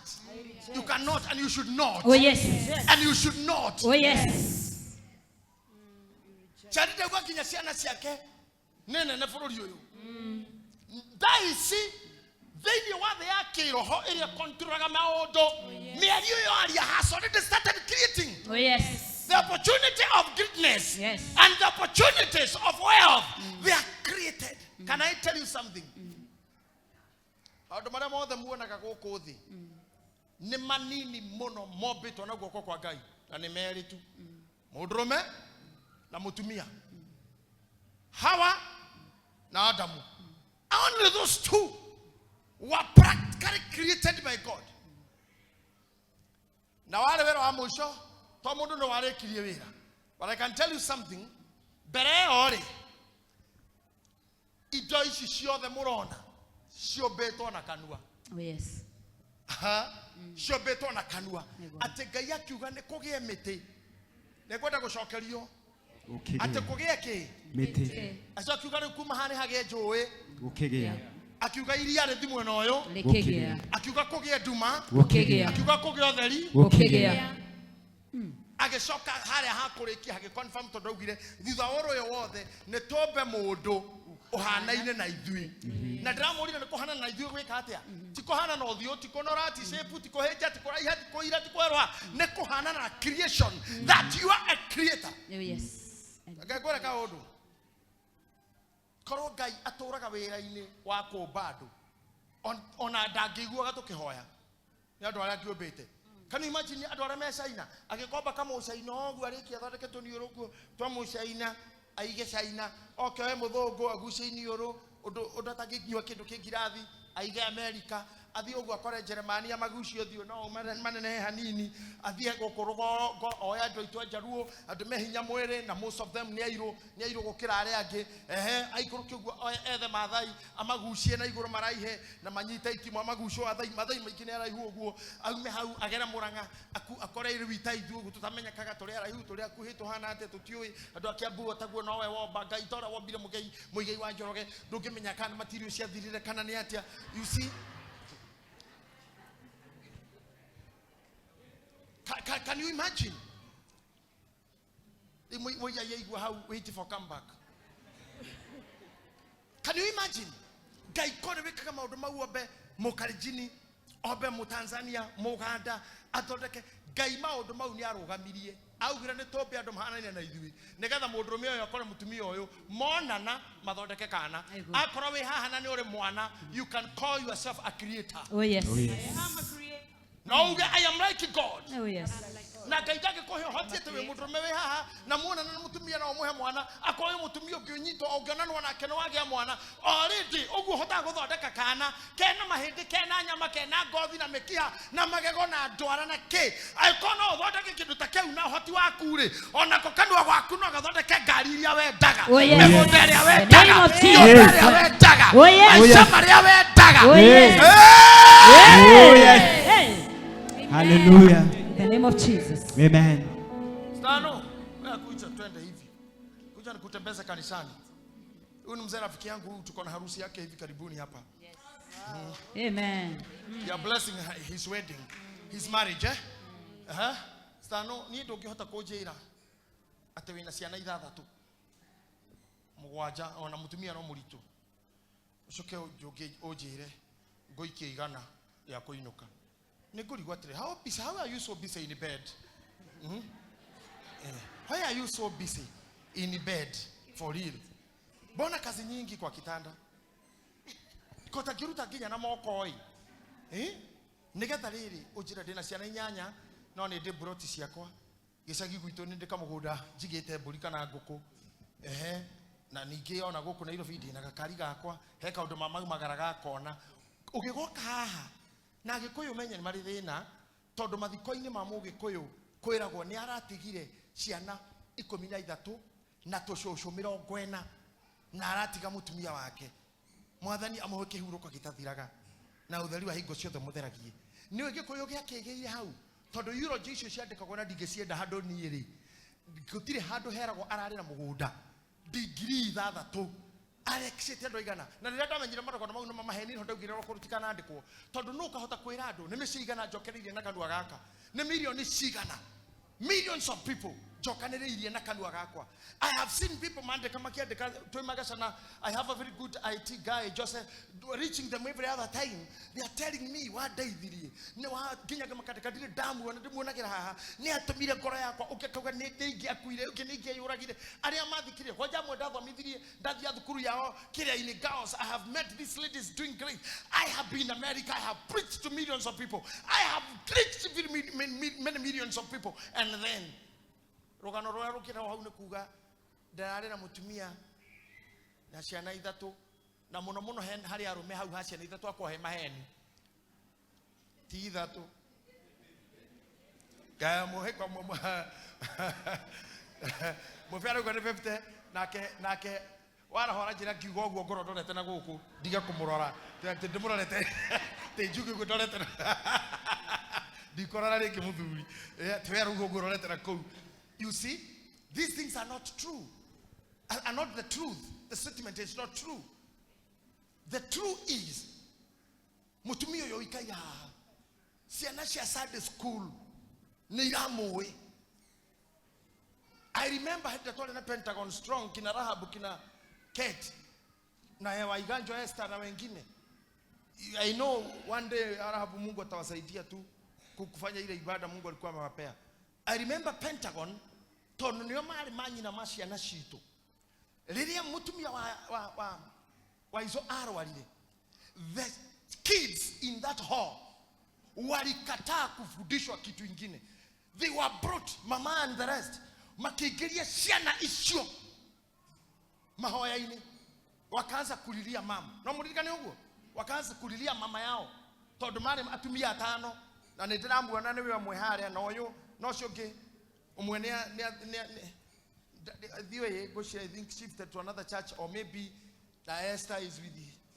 You cannot, and you should not. Oh, yes. And you should not. Oh, yes. Charity ndauga nginya ciana ciake nĩ nene bũrũri ũyũ. Thaa ici thĩinĩ wa thĩ ya kĩroho ĩrĩa kontrolaga maũndũ, mĩario ĩyo aria has already started creating. Oh, yes. The opportunity of greatness, Yes. and the opportunities of wealth, they are created. Can I tell you something? Maũndũ marĩa mothe muonaga gũkũ thĩ nĩ manini mũno mombĩtwo na guoko kwa Ngai, na nĩ merĩ tu, mũndũrũme na mũtumia, Hawa na Adamu. Only those two were practically created by God. Na warĩ wĩra wa mũico to mũndũ nĩ warĩkirie wĩra. But I can tell you something, mbere ĩyo rĩ, indo ici ciothe mũrona ciũmbĩtwo na kanua. Oh, yes. Ciũmbĩtwo na kanua. Atĩ Ngai akiuga nĩ kũgĩe mĩtĩ, nĩ ngwenda gũcokerio atĩ kũgĩe kĩ? Mĩtĩ. Acio akiuga rĩu kuma haha nĩ hagĩe njũĩ, Gũkĩgĩa. akiuga iria rĩthi mwena ũyũ, Rĩkĩgĩa. akiuga kũgĩe nduma, Gũkĩgĩa. akiuga kũgĩe ũtheri, Gũkĩgĩa. Agĩcoka harĩa hakũrĩkia hagĩconfirm tondũ augire thutha wa ũrũ ũyũ wothe nĩ tũmbe mũndũ ũhanaine na ithuĩ. Na ndĩramũrire nĩ kũhana na ithuĩ gwĩka atĩa? Ti kũhana na ũthiũ, ti kũnora, ti shape, ti kũhĩnja, ti kũraiha, ti kũira, ti kwerũha, nĩ kũhana na creation, that you are a creator. Oh, yes. Reke ngwĩre kaũndũ, korwo Ngai atũraga wĩra-inĩ wa kũmba andũ, ona ndangĩiguaga tũkĩhoya nĩ andũ arĩa angĩũmbĩte. Can you imagine andũ arĩa me China agĩkomba kamũcaina ũguo arĩkia athondeke tũniũrũ ũguo twa mũcaina aige China oke oe mũthũngũ agucie iniũrũ ũndũ ũndũ atangĩnyua kĩndũ kĩ ngirathi aige America athiĩ ũguo akore Jeremani amagucie ũthiũ no manenehe hanini athiĩ gũkũ rũgongo oe andũ aitũ a Njaruo andũ me hinya mwĩrĩ na most of them nĩ airũ nĩ airũ gũkĩra arĩa angĩ ehe aikũrũke ũguo oe ethe Maathai amagucie na igũrũ maraihe na manyite itimũ amagucio Maathai Maathai maingĩ nĩ araihu ũguo aume hau agere Mũrang'a akore irĩ ta ithuĩ ũguo tũtamenyekaga tũrĩ araihu tũrĩ akuhĩ tũhana atĩa tũtiũĩ andũ a Kiambu o taguo nowe womba Ngai ta ũrĩa wombire Mũigai wa Njoroge ndũngĩmenya kana material ciathirire kana nĩ atĩa. You see? Can you imagine? Wait for comeback. Can you imagine? Ngai kore wikaga maundu mau ombe Mũkalenjini, ombe Mũtanzania, Mũganda, athondeke Ngai maundu mau nĩ arũgamirie. Augire nĩ tũmbe andũ mahanaine na ithuĩ nĩgetha mũndũrũme ũyũ akore mũtumia ũyũ monana mathondeke kana. Akorwo wĩ haha na nĩ ũrĩ mwana, you can call yourself a creator. Oh yes. Oh, yes. No uge I am like God. Oh yes. Na Ngai ndangĩkũhe ũhoti atĩ wĩ mũndũrũme wĩ haha na muonana na mũtumia no ũmũhe mwana, akorwo wĩ mũtumia ũngĩnyitwo ũngĩonanwo nake nĩ wagĩa mwana already, ũguo ũhotaga gũthondeka kana kena mahĩndĩ, kena nyama, kena ngothi na mĩkiha na magego na ndwara na kĩ. Angĩkorwo no ũthondeke kĩndũ ta kĩu na ũhoti waku rĩ, onako kanua gwaku no gathondeke ngari iria wendaga, Oh yes. mĩgũnda ĩrĩa The wendaga, name of nyũmba Jesus. ĩrĩa wendaga, Oh yes. maica marĩa wendaga. Oh yes. Oh, yes. Hey. Hallelujah. In the name of Jesus. Amen. Stano, wewe kuja twende hivi. Kuja nikutembeze kanisani. Huyu ni mzee rafiki yangu huyu, tuko na harusi yake hivi karibuni hapa. Amen. We are blessing his wedding, his marriage, eh? Aha. Stano, niĩ ndũngĩhota kũnjĩra atĩ wĩna ciana ithathatũ mũgwanja ona mũtumia no mũritũ, ũcoke ũnjĩre ngũikie igana rĩa kũinũka. Nĩ ngũrigwo atĩrĩ, how busy, how are you so busy in bed? Why are you so busy in bed for real? Mbona kazi nyingi kwa kitanda? Kotangĩruta nginya na moko ĩ. Eh? Nĩgetha rĩrĩ ũnjĩre ndĩna ciana inyanya no nĩ ndĩ mburoti ciakwa, gĩcagi gwitũ nĩ ndĩ kamũgũnda njigĩte mbũri kana ngũkũ, ehe, na ningĩ ona gũkũ Nairobi ndĩna gakari gakwa, he kaũndũ mamaumagara gakona. Ũgĩgoka haha na Agĩkũyũ menye nĩ marĩ thĩna, tondũ mathiko-inĩ ma Mũgĩkũyũ kwĩragwo nĩ aratigire ciana 13 na tũcũcũ 40 na aratiga mũtumia wake. Mwathani amũhe kĩhurũko gĩtathiraga na ũtheri wa hingo ciothe mũtheragie. Nĩ Gĩkũyũ gĩakĩgĩire hau, tondũ eulogy icio ciandĩkagwo na ndingĩcienda handũ niĩ rĩ, gũtirĩ handũ heragwo ararĩ na mũgũnda ndigiri 6 arekicĩte andũ aigana. Na rĩrĩa ndamenyire marogano mau nĩ mamaheni, nĩho ndaugire roko rũtikanandĩkwo, tondũ nũ ũkahota kwĩra andũ nĩ mĩciĩ igana njokereirie na kanua gaka, nĩ mirioni cigana, millions of people njokanĩrĩirie na kanua gakwa. I have seen people mandĩka makĩandĩka twĩ Magacana. I have a very good IT guy Joseph, reaching them every other time they are telling me wandeithirie nĩ wa nginya makandĩka ndirĩ ndamuona, ndĩmuonagĩra haha, nĩ atũmire ngoro yakwa, ũngĩ akauga nĩ ingĩakuire, ũngĩ nĩ ingĩeyũragire. Arĩa mathikire kwanja amwe ndathomithirie, ndathia thukuru yao kĩrĩa-inĩ girls. I have met these ladies doing great. I have been in America, I have preached to millions of people, I have preached to many, many millions of people, and then rũgano rũrĩa rũkĩragwo hau nĩ kuga ndararĩ na mũtumia na ciana ithatũ, na mũno mũno harĩ arũme hau ha ciana ithatũ akorwo he maheni ti ithatũ mũbe arauga nĩ 50, nake warahora njĩra ngiuga ũguo ngorwo ndorete na gũkũ ndige kũmũrora, atĩ ndĩmũrorete tĩ njuge ũguo ndorete ndikorora rĩngĩ mũthuri atĩ we arauga ũguo ũrorete na kũu. You see, these things are not true, are not the truth. The statement is not true. The truth is, mũtumia ũyũ ũikaire haha, ciana cia Sunday school nĩ iramũĩ. I remember hĩndĩ twarĩ na Pentagon Strong, kina Rahab, kina Kate, na Waiganjo Esther na wengine. I know one day Rahab Mungu atawasaidia tu kufanya ile ibada Mungu alikuwa amewapea. I remember Pentagon tondũ nĩo marĩ manyina ma ciana citũ. Rĩrĩa mũtumia wa izo arwarire, the kids in that hall walikataa kufundishwa kitu ingine. They were brought, mama and the rest, makiingiria ciana icio mahoya-inĩ, wakaanza kulilia mama. No mũririkane ũguo? Wakaanza kulilia mama yao tondũ marĩ atumia atano, na nĩ ndĩramuona nĩwe ũmwe harĩa na ũyũ na ũcio ũngĩ ũmwe thiĩ ngũcia, I think shifted to another church, or maybe na Esther is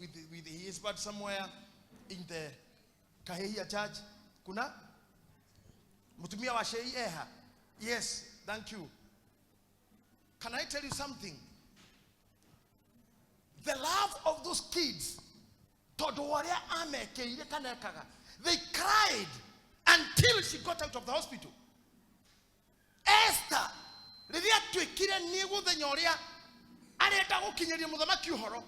with his but somewhere in the Kahihia church. Kuna mutumia wa Shei Eha. Yes, thank you. Can I tell you something? The love of those kids, tondũ ũrĩa amekĩire kana ekaga, they cried until she got out of the hospital. Esther, rĩrĩa atuĩkire nĩ gũthenya ũrĩa arenda gũkinyĩria mũthamaki ũhoro,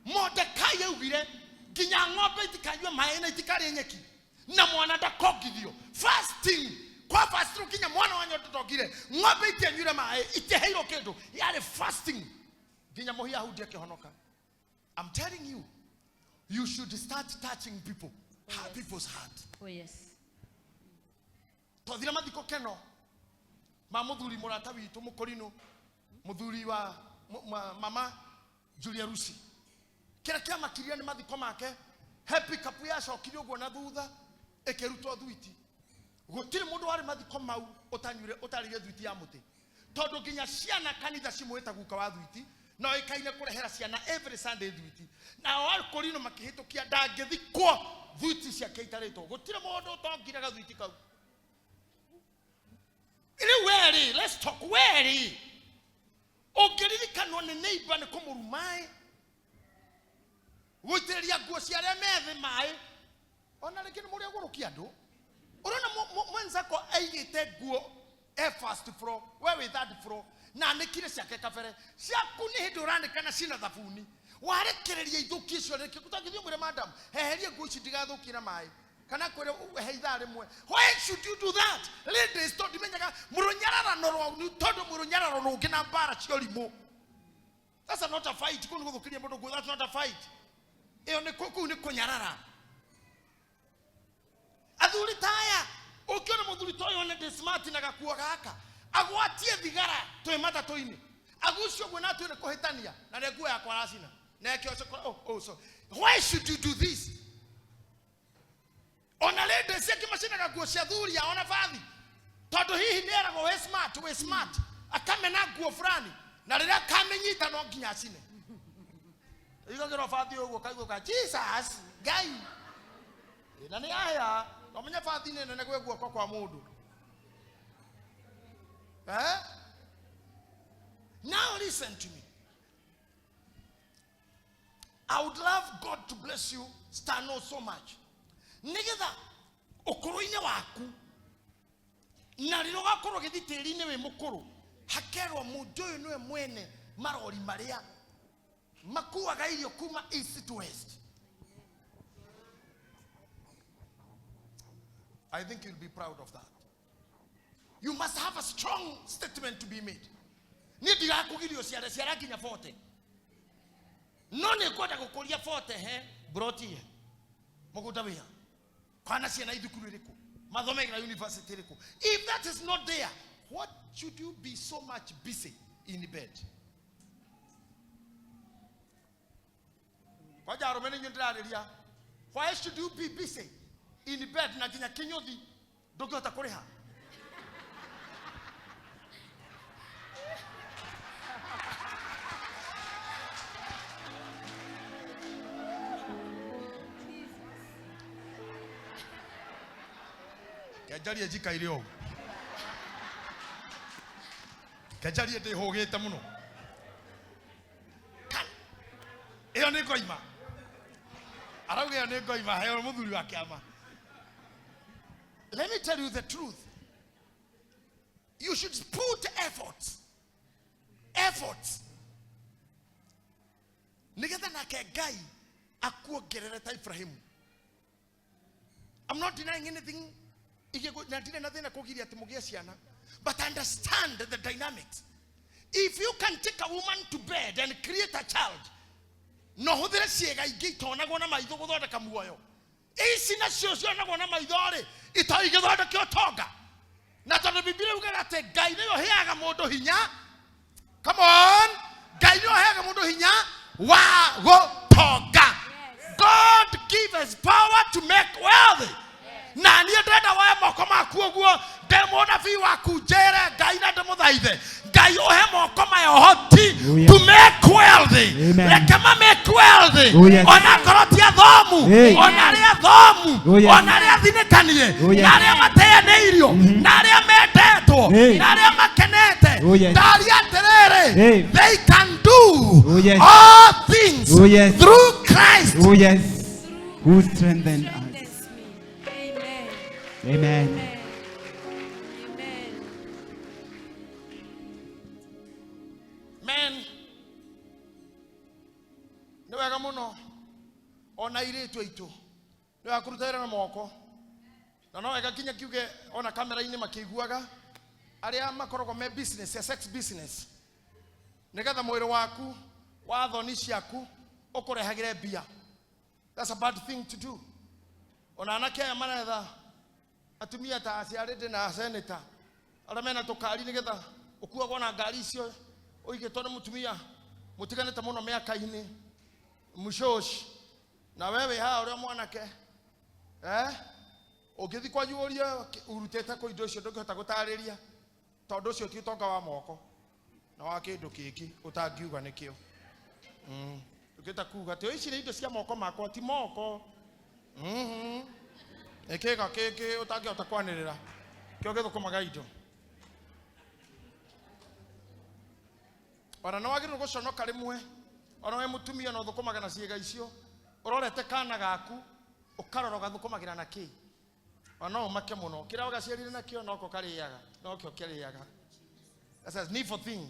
Mordekai augire nginya ng'ombe itikanyue maĩ na itikarĩe nyeki na mwana ndakongithio. Fasting Kwa fasting kinya mwana wa nyoto tokire. Ng'ombe itianyuire maĩ, itiheirwo kĩndũ. Yarĩ fasting. Nginya Mũyahudi akĩhonoka. I'm telling you, you should start touching people, people's heart. Oh yes. Twathire mathiko keno ma muthuri murata witu mukorino, muthuri wa mama Julia Rusi. Kira kiamakirie ni mathiko make, happy cup yacokire uguo na thutha ikirutwo thuiti. Gutiri mundu wari mathiko mau utanyure utarire thuiti ya muti, tondu nginya ciana kanitha cimwita guka wa thuiti, no ikaine kurehera ciana every Sunday thuiti. Nao akorino makihitukia ndangithikwo thuiti ciake itaritwo. Gutiri mundu utongiraga thuiti kau. Rĩu werĩ, let's talk werĩ. Ũngĩririkanwo nĩ neighbor nĩ kũmũruma ĩ, gũitĩrĩria nguo cia arĩa me thĩ maĩ, ona rĩngĩ nĩ mũrĩ agũrũkia andũ. Ũrona mwenzako aigĩte nguo e first floor, we wĩ third floor, na anĩkire ciake kabere. Ciaku nĩ hĩndĩ ũranĩka na cina thabuni. Warekereria ithũkie icio rĩngĩ, ũtangĩthiĩ ũmwĩre madam, heherie nguo ici ndigathũkie na maĩ. Kana kwĩre he ithaa rĩmwe. Why should you do that? Ladies, tondũ ndimenyaga mũrũnyararano rwaku, tondũ mũrũnyararo rũngĩ na mbara cia ũrimũ. That's not a fight. Kũu nĩ gũthũkĩria mũndũ nguo, that's not a fight. Ĩyo nĩ kũu nĩ kũnyarara. Athuri ta aya, ũngĩona mũthuri ta ũyũ nĩ smart na gakuo gaka, agwatie thigara twĩ matatũ-inĩ, agucio ũguo na atue nĩ kũhĩtania, na nĩ nguo yakwa aracina. Na eke ũcio kũra, oh, oh, so. Why should you do this? Ona ladies ciangĩ macinaga nguo cia thuri ao na bathi, tondũ hihi nĩ eragwo wĩ smart, wĩ smart, akamena nguo fulani, na rĩrĩa akamĩnyita no nginya acine. Igagĩrwo bathi ũguo kaigua ka Jesus Ngai. Na nĩ ahĩa, no menye bathi nĩ nene gwĩ guoko kwa mũndũ. Now listen to me. I would love God to bless you, Stano, so much. Nigetha ũkũrũ-inĩ waku, na rĩrĩa ũgakorwo ũgĩthiĩ tĩri-inĩ wĩ mũkũrũ, hakerwo mũndũ ũyũ nĩwe mwene marori marĩa makuaga irio kuma east to west. I think you'll be proud of that. You must have a strong statement to be made. Niĩ ndigakũgiria ũciare ciara nginya 40. No nĩ ngwenda gũkũria 40 he broti he mũgũnda wĩha kana ciana ithukuru ĩrĩkũ mathomagĩra university ĩrĩkũ. If that is not there, what should you be so much busy in bed? Kwanja arũme nĩ inyuĩ ndĩrarĩria. Why should you be busy in bed na nginya kĩnyũthi ndũngĩhota kũrĩha? Kenjarie njikaire ũguo. Kenjarie ndĩhũgĩte mũno. Ĩyo nĩ ngoima. Arauga ĩyo nĩ ngoima, heo mũthuri wa kĩama. Let me tell you the truth. You should put efforts. Efforts. Nĩgetha nake Ngai akuongerere ta Ibrahimu. I'm not denying anything. Na ndirĩ na thĩna kũgiria atĩ mũgĩe ciana. But understand the dynamics. If you can take a woman to bed and create a child, no hũthĩre ciĩga ingĩ itonagwo na maitho gũthondeka muoyo. Ici nacio cionagwo na maitho rĩ, itoĩ igĩthondeke ũtonga. Na tondũ Bibilia yugaga atĩ Ngai nĩwe ũheaga mũndũ hinya. Come on. Ngai nĩwe ũheaga mũndũ hinya wa gũtonga. God gives us power to make wealthy. Na niĩ ndĩrenda woe moko maku ũguo, ndĩ mũnabii waku njĩre Ngai na ndĩmũthaithe. Ngai ũhe moko maya ũhoti to make wealthy. Amen. Reke ma make wealthy. Oh, yes. Ona korwo ti athomu, Hey. ona arĩa athomu, Oh, yes. ona arĩa athinĩkanie, Oh, yes. na arĩa mateanĩirio, na arĩa mendetwo, Hey. na arĩa makenete. Oh, yes. Ndaria atĩrĩrĩ, Hey. they can do Oh, yes. all things Oh, yes. through Christ. Oh, yes. Who strengthened us. Amen. Amen. Amen. Men, nĩ wega mũno ona airĩtu aitũ nĩ wega kũruta wĩra na moko. Na no wega nginya kiuge ona kamera-inĩ makĩiguaga arĩa makoragwo me business ya sex business, nĩgetha mwĩrĩ waku wa thoni ciaku ũkũrehagĩre mbia. That's a bad thing to do. Ona anake aya maretha atumia ta aciarĩte na seneta arĩa mena tũkari, nĩgetha ũkuagwo na ngari icio ũigĩtwo nĩ mũtumia mũtiganĩte mũno mĩaka-inĩ, mũcoci, na we wĩ haha ũrĩa mwanake, eh, ũngĩthiĩ kwanyu ũrie ũrutĩte kũ indo icio, ndũngĩhota gũtarĩria, tondũ ũcio ti ũtonga wa moko na wa kĩndũ kĩngĩ ũtangiuga nĩkĩo. Ndũngĩhota kuga atĩ ici nĩ indo cia moko makwa, ti moko. Nĩ kĩga kĩngĩ ũtangĩhota kwanĩrĩra kĩo gĩthũkũmaga indo. Ona nĩ wagĩrĩirwo gũconoka rĩmwe, ona we mũtumia no ũthũkũmaga na ciĩga icio, ũrorete kana gaku ũkarora ũgathũkũmagĩra na kĩ, ona no ũmake mũno, kĩrĩa ũgaciarire nakĩo noko karĩaga, nokĩo kĩrĩaga. That's a needful thing.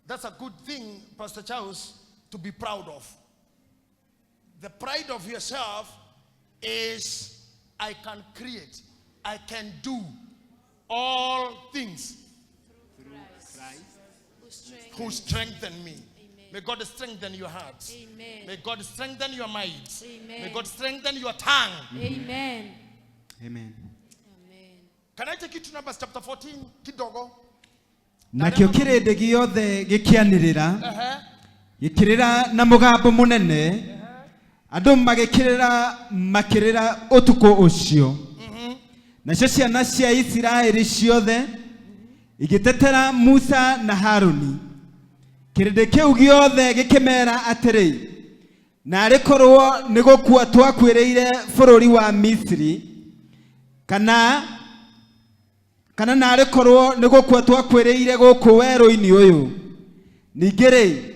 That's a good thing, Pastor Charles, to be proud of. The pride of yourself is, I can create, I can do all things who strengthen me. May God strengthen your hearts. Amen. May God strengthen your minds. Amen. May God strengthen your tongue. Amen. Amen. Can I take you to Numbers chapter 14? Kidogo. Nakĩo kĩrĩndĩ gĩothe gĩkĩanĩrĩra, Uh-huh. gĩkĩrĩra na mũgambo mũnene, andũ magĩkĩrĩra, makĩrĩra ũtukũ ũcio. Nacio ciana cia Isiraeli ciothe igĩtetera Musa na Haruni. Kĩrĩndĩ kĩu gĩothe gĩkĩmera atĩrĩ, narĩ korwo nĩ gũkua twakuĩrĩire bũrũri wa Misiri, kana narĩ korwo nĩ gũkua twakuĩrĩire gũkũ werũ-inĩ ũyũ. Ningĩ rĩ,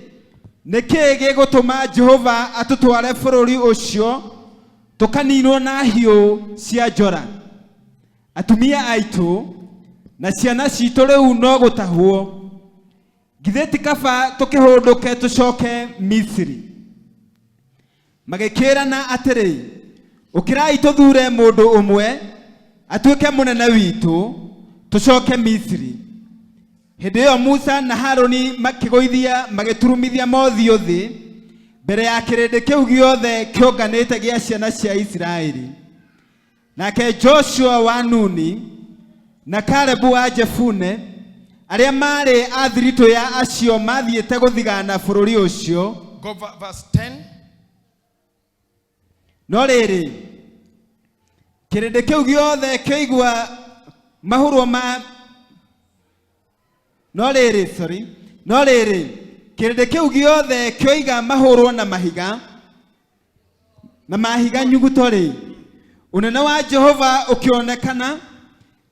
nĩ kĩĩ gĩgũtũma Jehova atũtware bũrũri ũcio tũkaninwo na hiũ cia njora? Atumia aitũ na ciana citũ rĩu no gũtahwo. Githĩ ti kaba tũkĩhũndũke tũcoke Misiri? Magĩkĩrana atĩrĩ, ũkĩrai tũthure mũndũ ũmwe atuĩke mũnene witũ, tũcoke Misiri. Hĩndĩ ĩyo Musa na Haruni makĩgũithia, magĩturumithia mothiũ thĩ mbere ya kĩrĩndĩ kĩu gĩothe kĩũnganĩte gĩa ciana cia Isiraeli. Nake Joshua wa Nuni na Kalebu wa Jefune, arĩa maarĩ a thiritũ ya acio mathiĩte gũthigana bũrũri ũcio. Go verse 10. No rĩrĩ, kĩrĩndĩ kĩu gĩothe kĩoigua mahũrwo ma, no rĩrĩ, sorry, no rĩrĩ, kĩrĩndĩ kĩu gĩothe kĩoiga mahũrwo na mahiga, na mahiga nyuguto rĩ, ũnene wa Jehova ũkĩonekana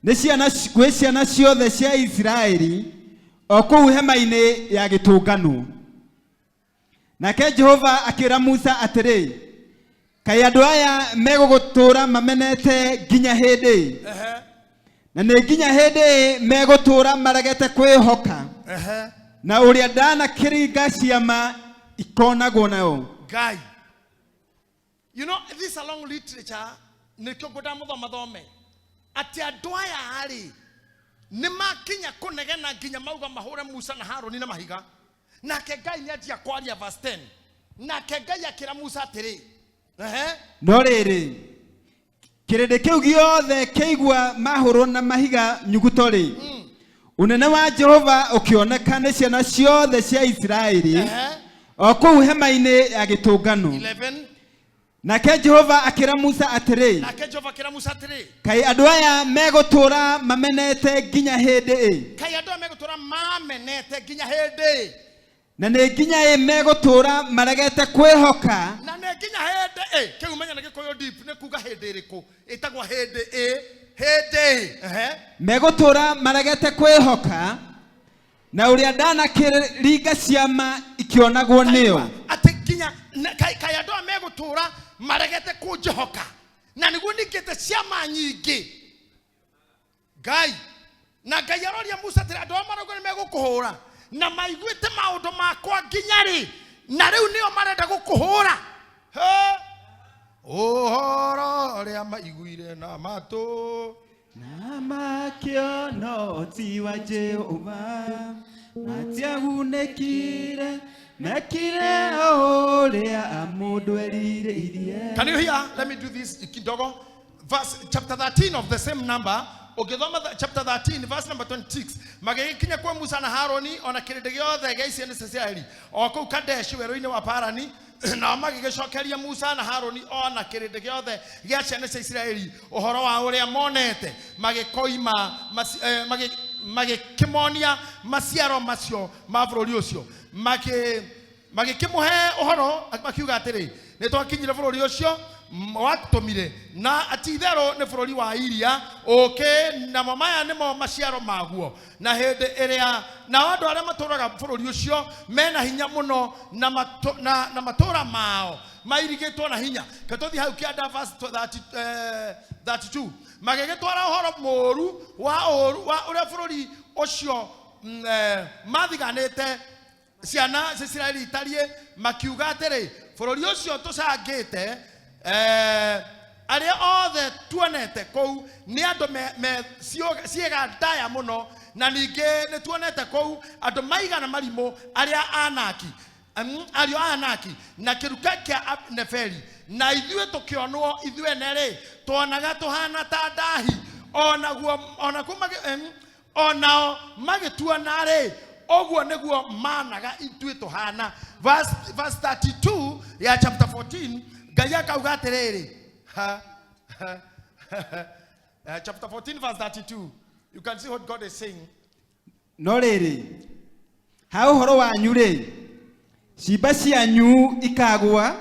nĩ ciana, gwĩ ciana ciothe cia Isiraeli o kũu hema-inĩ ya gĩtũngano. Nake Jehova akĩra Musa atĩrĩ, kaĩ andũ aya megũgũtũũra mamenete nginya hĩndĩ? Na nĩ nginya hĩndĩ megũtũũra maregete kwĩhoka na ũrĩa ndanakĩringa ciama ikonagwo nao? Guy. You know, this a long literature, nĩkĩo ngwenda mũthomathome. Atĩ andũ aya rĩ, nĩ makinya kũnegena nginya mauga mahũre Musa na Haruni na mahiga. Nake Ngai nĩ anjia kwaria, verse 10. Nake Ngai akĩra Musa atĩrĩ. Ehe. No rĩrĩ, kĩrĩndĩ kĩu gĩothe kĩigua mahũrwo na mahiga nyuguto rĩ, ũnene wa Jehova ũkĩoneka nĩ ciana ciothe cia Isiraeli o kũu hema-inĩ ya gĩtũngano. 11. Nake Jehova akĩra Musa atĩrĩ, Nake Jehova akĩra Musa atĩrĩ, kaĩ andũ aya megũtũũra mamenete nginya hĩndĩ ĩ? Kaĩ andũ aya megũtũũra mamenete nginya hĩndĩ? Na nĩ nginya ĩ megũtũũra maregete kwĩhoka? Na nĩ nginya hĩndĩ ĩ? Kĩu menya nĩ Gĩkũyũ deep, nĩ kuga hĩndĩ ĩrĩkũ, ĩtagwo hĩndĩ ĩ, hĩndĩ ĩ. Ehe. Megũtũũra maregete kwĩhoka na ũrĩa ndanakĩringa ciama ikĩonagwo nĩo? Atĩ nginya kaĩ andũ aya megũtũũra maregete kũnjĩhoka na nĩguo ningĩte ciama nyingĩ? Ngai na Ngai aroria Musa atĩrĩ, andũ aya marauga nĩ megũkũhũra na maiguĩte maũndũ makwa nginya rĩ, na rĩu nĩo marenda gũkũhũra? He! Ũhoro ũrĩa Arĩa maiguire na matũ Na makĩona ũti wa Jehova matiagunĩkire mekire o ũrĩa mũndũ erirĩirie. Can you hear? Let me do this kidogo. Verse chapter 13 of the same number. Ũgĩthoma chapter 13 verse number 26, magĩgĩkinya kwa Musa na Haroni ona kĩrĩndĩ gĩothe gĩa ciana cia Isiraeli o kũu Kadeshi werũ-inĩ wa Parani. Nao magĩgĩcokeria Musa na Haroni ona kĩrĩndĩ gĩothe gĩa ciana cia Isiraeli ũhoro wa ũrĩa monete, magĩkoima magĩkĩmonia maciaro macio ma bũrũri ũcio, magĩkĩmũhe ũhoro makiuga atĩrĩ, nĩ twakinyire bũrũri ũcio watũmire, na ti itherũ nĩ bũrũri wa iria ũkĩ, namo maya nĩmo maciaro maguo. Na hĩndĩ ĩrĩa nao andũ arĩa matũũraga bũrũri ũcio mena hinya mũno, na matũũra mao mairigĩtwo na hinya. Ke tũthiĩ hau kĩanda verse 32, magĩgĩtwara ũhoro mũũru wa ũũru wa ũrĩa bũrũri ũcio mathiganĩte ciana cia Isiraeli itariĩ, makiuga atĩrĩ, bũrũri ũcio tũcangĩte, arĩa othe tuonete kũu nĩ andũ me ciĩga ndaya mũno, na ningĩ nĩ tuonete kũu andũ maigana marimũ arĩa anaki, ariũ a Anaki na kĩruka kĩa Neferi, na ithuĩ tũkĩonwo ithuĩ ene rĩ tuonaga tũhana ta ndahi, onaguo onao magĩtuona rĩ ũguo nĩguo managa ithuĩ tũhana. Verse 32 ya chapter 14, Ngai akauga atĩrĩrĩ, ha, ha, ha, chapter 14 verse 32, you can see what God is saying. No rĩrĩ, ha ũhoro wanyu rĩ, ciimba cianyu ikagũa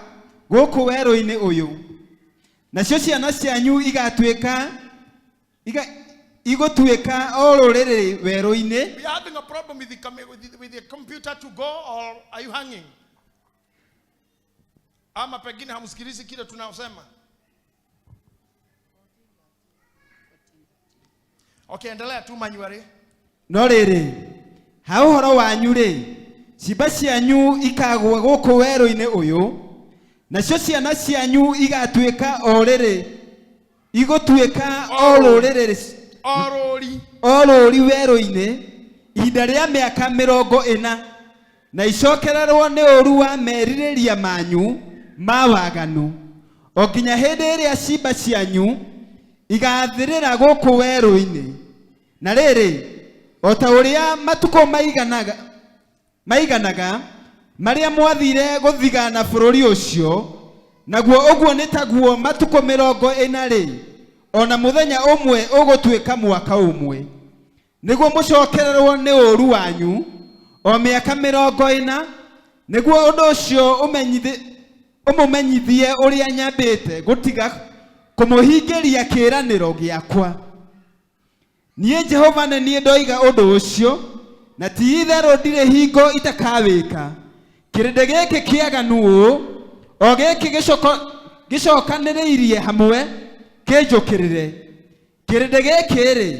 gũkũ werũ-inĩ ũyũ, nacio ciana cianyu igũtuĩka o rũrĩrĩ werũ-inĩ. We are having a problem with the computer to go, or are you hanging? Ama pengine hamsikilizi kile tunasema. Okay, endelea tu manually. No rĩrĩ, ha ũhoro wanyu rĩ, ciimba cianyu ikagũa gũkũ werũ-inĩ ũyũ, nacio ciana cianyu igatuĩka o rĩrĩ, igũtuĩka o rũrĩrĩ O rũri. o rũri werũ-inĩ ihinda rĩa mĩaka mĩrongo ĩna, na icokererwo nĩ ũũru wa merirĩria manyu ma waganu, o nginya hĩndĩ ĩrĩa ciimba cianyu igathirĩra gũkũ werũ-inĩ. Na rĩrĩ, o ta ũrĩa matukũ maiganaga marĩa mwathire gũthigana bũrũri ũcio, naguo ũguo nĩ taguo matukũ mĩrongo ĩna rĩ, ona mũthenya ũmwe ũgũtuĩka mwaka ũmwe, nĩguo mũcokererwo nĩ ũũru wanyu o mĩaka mĩrongo ĩna, nĩguo ũndũ ũcio ũmũmenyithie ũrĩa nyambĩte gũtiga kũmũhingĩria kĩĩranĩro gĩakwa. Niĩ Jehova nĩ niĩ ndoiga ũndũ ũcio, na ti itherũ ndirĩ hingo itakawĩka. Kĩrĩndĩ gĩkĩ kĩaganu ũũ, o gĩkĩ gĩcokanĩrĩirie hamwe kĩnjũkĩrĩre. Kĩrĩndĩ gĩkĩ rĩ,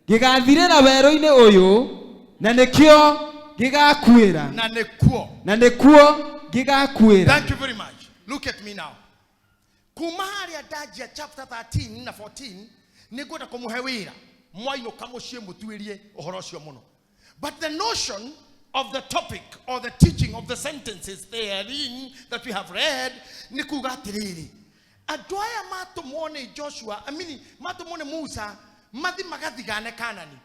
gĩgathirĩra werũ-inĩ ũyũ, na nĩkĩo gĩgakuĩra. Na nĩkuo. Na nĩkuo gĩgakuĩra. Thank you very much. Look at me now. Kuma harĩa ndanjia chapter 13 na 14, nĩngwenda kũmũhe wĩra. Mwainũka mũciĩ mũtuĩrie ũhoro ũcio mũno. But the notion of the topic or the teaching of the sentences therein that we have read nĩ kuga atĩrĩrĩ, andũ aya matũmwo nĩ Joshua, I mean, matũmwo nĩ Musa, mathi magathigane Kanani.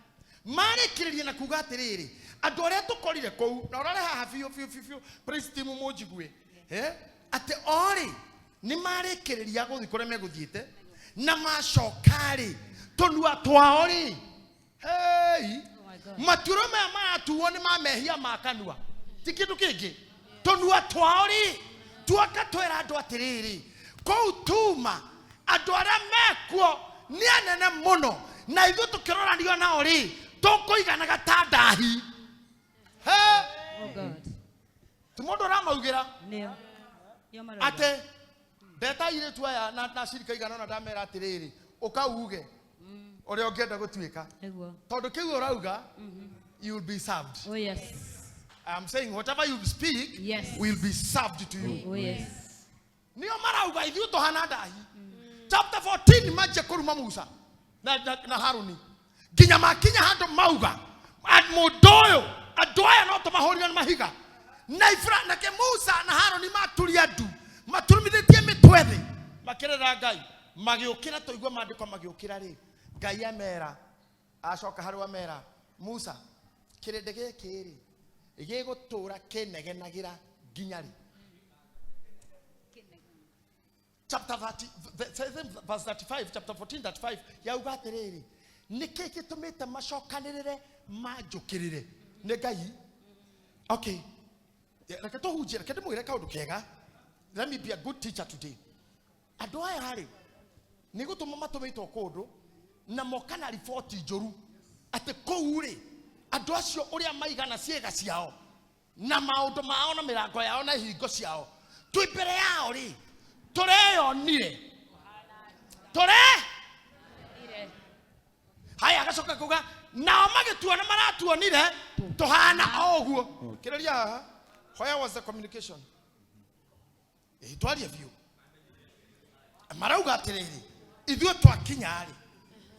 Marĩkĩrĩria na kuga atĩrĩrĩ, andũ arĩa tũkorire kũu, na ũrore haha biũ, biũ, biũ, biũ, praise team mũnjigue. Atĩ orĩ, nĩ marĩkĩrĩria gũthiĩ kũrĩa megũthiĩte, na macoka rĩ, tũnua twao rĩ, hey, matuĩro maya maratuo nĩ ma mehia ma kanua, ti kĩndũ kĩngĩ. Tũnua twao rĩ, tuoka twĩra andũ atĩrĩrĩ, kũu tuma andũ arĩa mekuo nĩ anene mũno, na ithuĩ tũkĩroranio nao rĩ, tũkũiganaga ta ndahi. He! Oh God. Ti mũndũ ũramaugĩra. Nĩo. Nĩo marauga. Atĩ ndeta airĩtu aya na cirika igana ũna ndamera atĩrĩrĩ, ũka uge ũrĩa ũngĩenda gũtuĩka. Nĩguo. Tondũ kĩu ũrauga, you will be served. Oh yes. I'm saying whatever you speak, Yes. will be served to you. Oh yes. Nĩo marauga ithuĩ tũhana ndahi. Chapter 14 manjia kũruma Musa na Haruni nginya makinya handũ mauga, "Mũndũ ũyũ, andũ aya no tũmahũrire na mahiga." Na Ibra nake Musa na Haruni maturia ndu maturumithĩtie mĩtwe thĩ makĩrĩra Ngai, magĩũkĩra. Tũigua maandĩko magĩũkĩra rĩ, Ngai amera, acoka harĩ amera, "Musa, kĩrĩndĩ gĩkĩ rĩ, gĩgũtũra kĩnegenagĩra nginya rĩ?" Chapter 30, verse 35, chapter 14 35 yauga atĩrĩrĩ, nĩkĩ gĩtũmĩte macokanĩrĩre manjũkĩrĩre? Nĩ Ngai. Okay, reke tũhunjie, reke ndĩmwĩre kaũndũ kega. Let me be a good teacher today. Andũ aya rĩ, nĩ gũtũma matũmĩtwo kũndũ na moka na riboti njũru atĩ kũu rĩ, andũ acio ũrĩa maigana ciĩga ciao na maũndũ mao na mĩrango yao na ihingo ciao twĩ mbere yao rĩ, tũreyonire tũre haya. Agacoka kuga nao magĩtuona maratuonire tũhana o ũguo. Kĩrĩria haha, where was the communication? Ĩ, twarie biũ. Marauga atĩrĩrĩ, ithuĩ twakinya rĩ,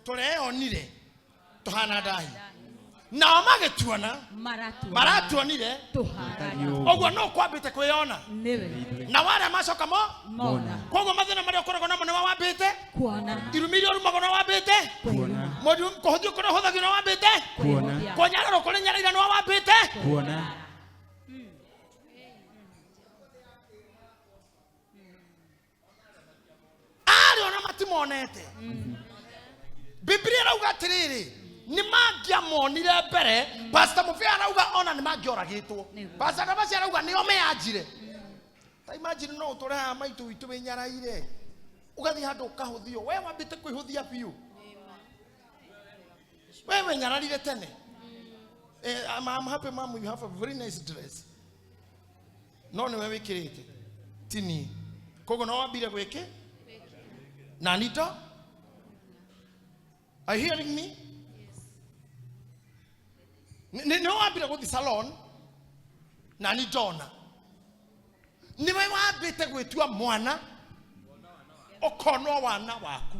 tũreyonire tũhana ndahi, nao magĩtuona maratuonire ũguo. No kwambĩte kwĩyona Nĩwe. na warĩa macoka mo Mona. Koguo mathĩna marĩa ũkoragwo namo nĩwe wambĩte Kuona. irumi iria ũrumagwo nĩwe wambĩte Kuona. Kũhũthio kũrĩa ũhũthagio nĩwe wambĩte Kuona. kũnyararwo kũrĩa nyaraira nĩwe wambĩte. Kuona. Arĩ ona matimonete. Biblia ĩrauga atĩrĩrĩ, nĩ mangĩamonire mbere. Pastor Mũbĩa arauga ona nĩ mangĩoragĩtwo. Pastor Dabaci arauga nĩo meanjire. Ta imagine, no ũtũre haha maitũ witũ wĩnyaraire, ũgathiĩ handũ ũkahũthio. We wambĩte kwĩhũthia biũ, we wenyararire tene. I'm happy, mom, you have a very nice dress, no nĩwe wĩkĩrĩte, ti niĩ. Koguo no wambire gwĩkĩ na nito. Are you hearing me? Nĩ wambire gũthi salon na ni ndona. Nĩwe wambĩte gwĩtua mwana, ũkonwo wana waku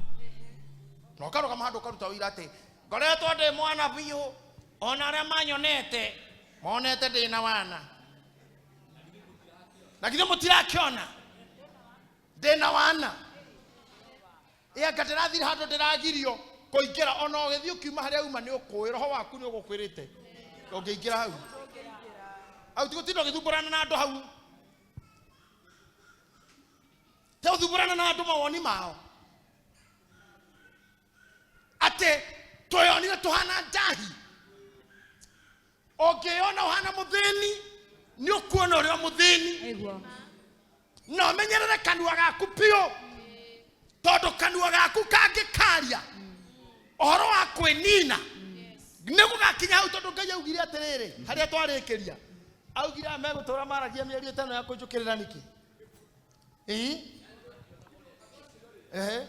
na ũkarũgama handũ ũkaruta ũira atĩ ngoretwo ndĩ mwana biũ, ona arĩa manyonete monete ndĩ na wana, na githĩ mũtirakĩona ndĩ na wana? Ĩanga ndĩrathire handũ ndĩragirio kũingĩra, ona ũgĩthiĩ ũkiuma harĩa uma nĩ ũkũĩ roho waku nĩ ũgũkwĩrĩte ũngĩingĩra hau hau tigũtinda ũgĩthumbũrana na andũ hau, te ũthumbũrana na andũ mawoni mao atĩ tweyonire tũhana njahi. Ũngĩyona ũhana mũthĩni, nĩ ũkuona ũrĩa mũthĩni. Nĩguo. Na ũmenyerere kanua gaku biũ, tondũ kanua gaku kangĩkaria ũhoro wa kwĩnina nĩ gũgakinya hau, tondũ Ngai augire atĩrĩrĩ, harĩa twarĩkĩria augire aya megũtũra maragia mĩario 5 ya kũnjũkĩrĩra nĩkĩ? Ĩĩ, ehe,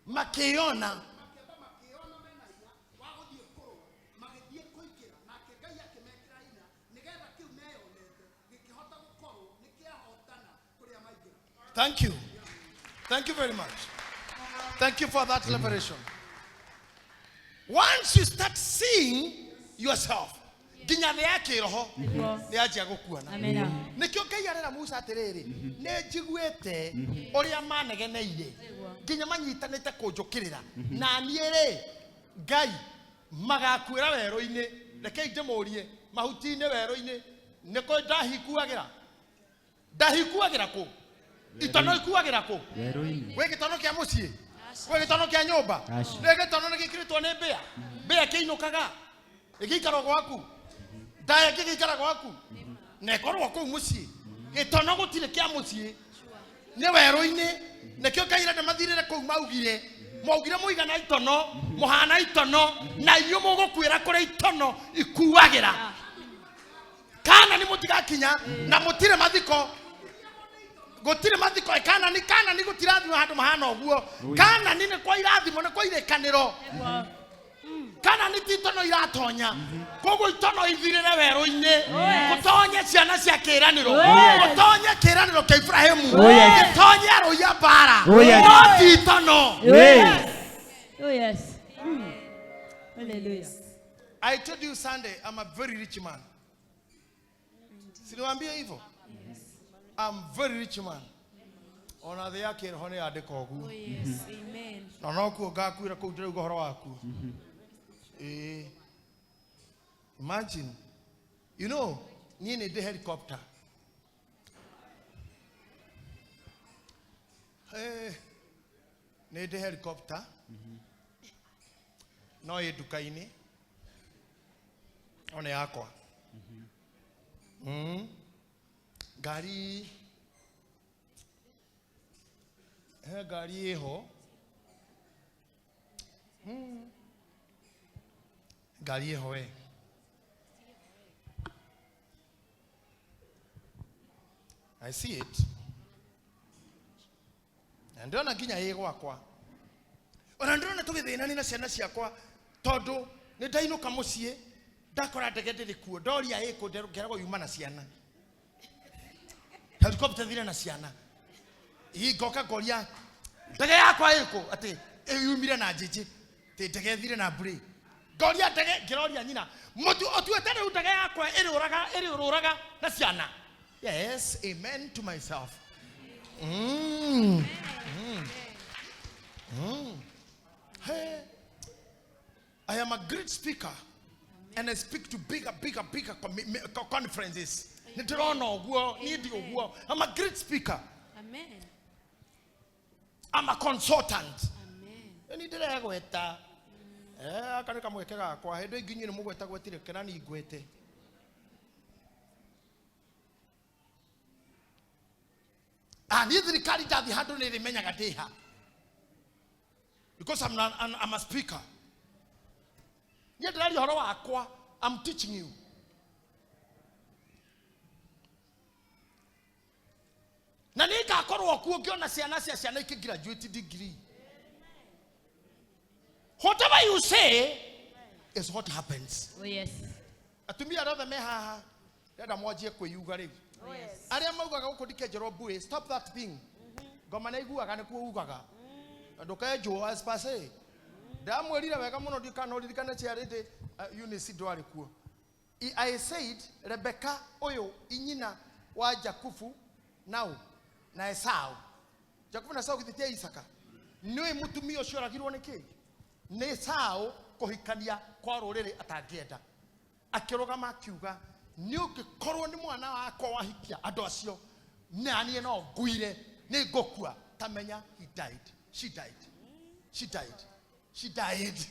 Makĩona Thank you. Thank you very much. Thank you for that liberation. Once you start seeing yourself, nginya thĩ ya kĩroho nĩ yanjia gũkuona. Amina. Nĩkĩo Ngai arera Musa atĩrĩrĩ, nĩ njiguĩte ũrĩa manegeneire nginya manyitanĩte kũnjũkĩrĩra, na niĩ rĩ, Ngai, magakuĩra werũ-inĩ. Rekei ndĩmũrie, mahuti-inĩ werũ-inĩ nĩ kũ ndahikuagĩra? Ndahikuagĩra kũ? Itono ikuagĩra kũ? Werũ-inĩ. Gwĩ gĩtono kĩa mũciĩ, gwĩ gĩtono kĩa nyũmba? Aca. Gwĩ gĩtono nĩ gĩkĩrĩtwo nĩ mbĩa? Mbĩa kĩinũkaga ĩgĩikara gwaku, ndaya kĩgĩikara gwaku na ĩkorwo kũu mũciĩ. Gĩtono gũtirĩ kĩa mũciĩ, nĩ werũ-inĩ. Nĩkĩo Ngai arenda mathirĩre kũu. Maugire mũigana itono, mũhana itono, na inyuĩ mũgũkuĩra kũrĩa itono ikuagĩra. Kana nĩ mũtigakinya na mũtirĩ mathiko, gũtirĩ mathiko. Kanani, Kanani gũtirathimwo handũ mahana ũguo. Kanani nĩ kwa irathimo, nĩ kwa irĩkanĩro. Kana nĩ ti itono iratonya. Koguo itono ithirĩre werũ-inĩ. Gũtonye ciana cia kĩĩranĩro. Oh, yes. Gũtonye kĩĩranĩro kĩa Ibrahimu. Oh, yes. Gĩtonye arũi a mbara. Oh, yes. No ti itono. Yes. Oh yes. Hallelujah. I told you Sunday, I'm a very rich man. Siniwaambie hivyo? I'm very rich man. Ona thĩ ya kĩroho nĩ yandĩka ũguo. Oh, yes. Amen. Na nokuo ngakuĩra kũu ndĩrauga ũhoro waku. Ĩĩ. Imagine. You know, niĩ nĩ ndĩ helicopter. Eh, nĩ ndĩ helicopter. No ĩ nduka-inĩ. No nĩ yakwa. Ngari he ngari ĩho. Ngari ĩho we. I see it. Na ndĩrona nginya ĩ gwakwa. Ona ndĩrona tũgĩthĩnania na ciana ciakwa tondũ nĩ ndainũka mũciĩ ndakora ndege ndĩrĩ kuo ndoria ĩkũ ngeragwo yuma na ciana. Helicopter thire na ciana. Ii ngoka ngoria ndege yakwa ĩkũ atĩ ĩyumire na njĩjĩ atĩ ndege ĩthire na mbũrĩ. Ngoria ndege ngĩroria nyina mũtu ũtuĩte rĩu ndege yakwa ĩrĩũraga ĩrĩũrũraga na ciana. Yes, amen to myself. Hey, I am a great speaker and I speak to bigger, bigger, bigger conferences. Nĩndĩrona ũguo, niĩ ndi ũguo. I'm a great speaker. Amen. I'm a consultant. Amen. Nĩ ndĩregweta. Aka nĩ kamweke gakwa. Hĩndĩ ĩngĩ inyuĩ nĩ mũgwetagwetire kena niĩ ngwete. Ah, niĩ thirikari ndathiĩ handũ nĩ ĩrĩmenyaga ndĩ ha. Because I'm a speaker. Niĩ ndĩraria ũhoro wakwa. I'm teaching you. Na nĩ ngakorwo kuo ngĩona ciana cia ciana ikĩ graduate degree. Whatever you say is what happens. Oh yes. Atumia arĩa othe me haha ndĩrenda mwanjie kwĩyuga rĩu. Oh yes. Arĩa maugaga gũkũ ndikenjerwo mbuĩ, stop that thing. Ngoma nĩ iguaga nĩkuo ugaga. Na ndũkenjwo as per se. Ndamwĩrire wega mũno ndikana ũririkane ciarĩ Eunice ndwarĩ kuo. I said Rebecca ũyũ inyina wa Jakubu nau na Esau. Jakubu na Esau githĩ ti Isaka. Nĩũĩ mũtumia ũcio oragirwo nĩ kĩ? Nĩ Esau kũhikania kwa rũrĩrĩ atangĩenda. Akĩrũgama akiuga nĩ ũngĩkorwo nĩ mwana wakwa wahikia andũ acio na niĩ no nguire nĩ ngũkua. Tamenya he died. She died. She died. She died.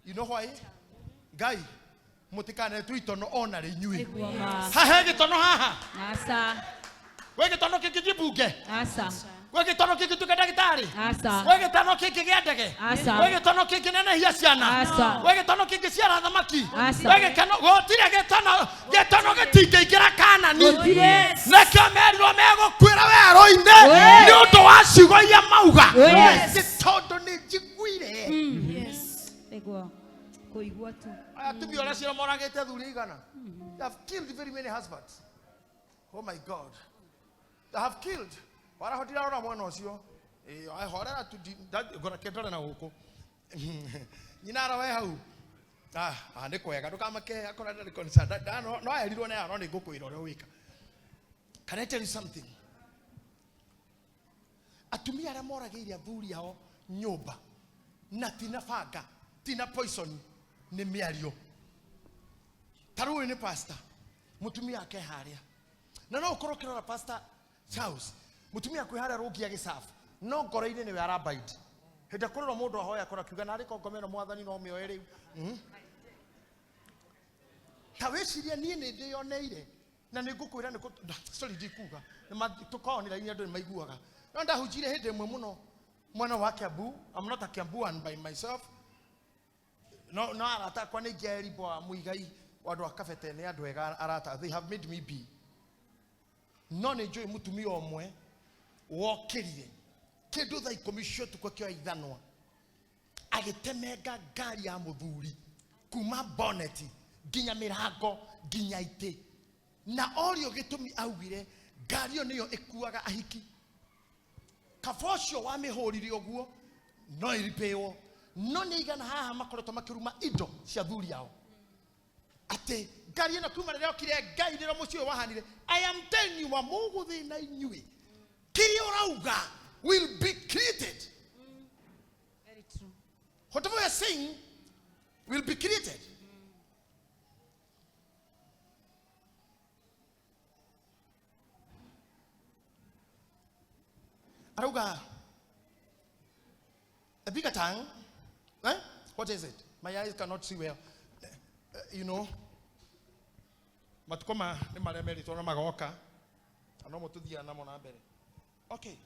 You know why? Ngai mũtikanetwo itono ona rĩ inyuĩ. Nĩguo ma. Haha he gĩtono haha. Asa. Gwĩ gĩtono kĩngĩ mbunge. Asa. Gwĩ gĩtono kĩngĩ tuĩke ndagĩtarĩ. Asa. Gwĩ gĩtono kĩngĩ gĩa ndege. Asa. Gwĩ gĩtono kĩngĩ nenehia ciana. Asa. Gwĩ gĩtono kĩngĩ ciara thamaki. Asa. Gwĩ gĩkeno gũtirĩ gĩtono gĩtono gĩtingĩingĩra Kanani. Gũtirĩ. Nĩkĩo merirwo megũkuĩra werũ-inĩ Yes. nĩ ũndũ wa ciugo iria mauga. Yes. Nĩ tondũ nĩ njiguire. Yes. Nĩguo. Kũigua tu. Atumia ũrĩa cira moragĩte athuri igana. They have killed very many husbands. Oh my God. They have killed. Waraho ndirarora mwena ũcio. Ĩĩ, horera tu ngora kĩndore na gũkũ. Nyina ara we hau. Ah, nĩ kwega ndũkamake akora ndarĩ concerned. No erirwo nĩ no nĩ ngũkwĩra ũrĩa ũgwĩka. Can I tell you something? Atumia arĩa moragĩire athuri ao nyũmba na tina banga, tina poison nĩ mĩario. Ta rĩu ũyũ nĩ pastor, mũtumia ake harĩa. Na no ũkorwo ũkĩrora Pastor Charles, mũtumia kwĩ harĩa rũngi agĩcabu, no ngoro-inĩ nĩwe arabaidi. Hĩndĩ ĩrĩa kũrĩrwo mũndũ ahoya akora akiuga narĩ ko ngoma ĩno mwathani no mĩoe rĩu. Ta wĩcirie niĩ nĩ ndĩyoneire na nĩ ngũkwĩra nĩ sorry ndikuga. Nĩ tũkoragwo nĩ raini andũ nĩ maiguaga. No ndahunjire hĩndĩ ĩmwe mũno mwena wa Kiambu. I'm not a Kiambuan by myself. No, no arata akwa nĩ ingĩ a Eribo wa Muigai, wa andũ a Kabete nĩ andũ ega arata. They have made me be. No nĩ njũĩ mũtumia ũmwe wokĩrire kĩndũ thaa ikũmi cia ũtukũ akĩoya ithanwa Agĩtemenga ngari ya mũthuri kuma boneti nginya mĩrango nginya itĩ. Na orio gĩtũmi augire ngari ĩyo nĩyo ĩkuaga ahiki. Kaba ũcio wamĩhũrire ũguo no ĩripĩwo. No nĩ igana haha makoretwo makĩruma indo cia thuri ao. Atĩ ngari ĩno kuma rĩrĩa okire Ngai rĩrĩa mũciĩ ũyũ wahanire. I am telling you wa mũgũthĩna inyuĩ. Kĩrĩa ũrauga will be created. Very true. Whatever we are saying will be created. Arauga, a bigger tongue, eh? What is it? My eyes cannot see well. You know, matukũ ma nĩ marĩa merĩtwo na magoka, na no mũtũthiaga namo na mbere. Okay,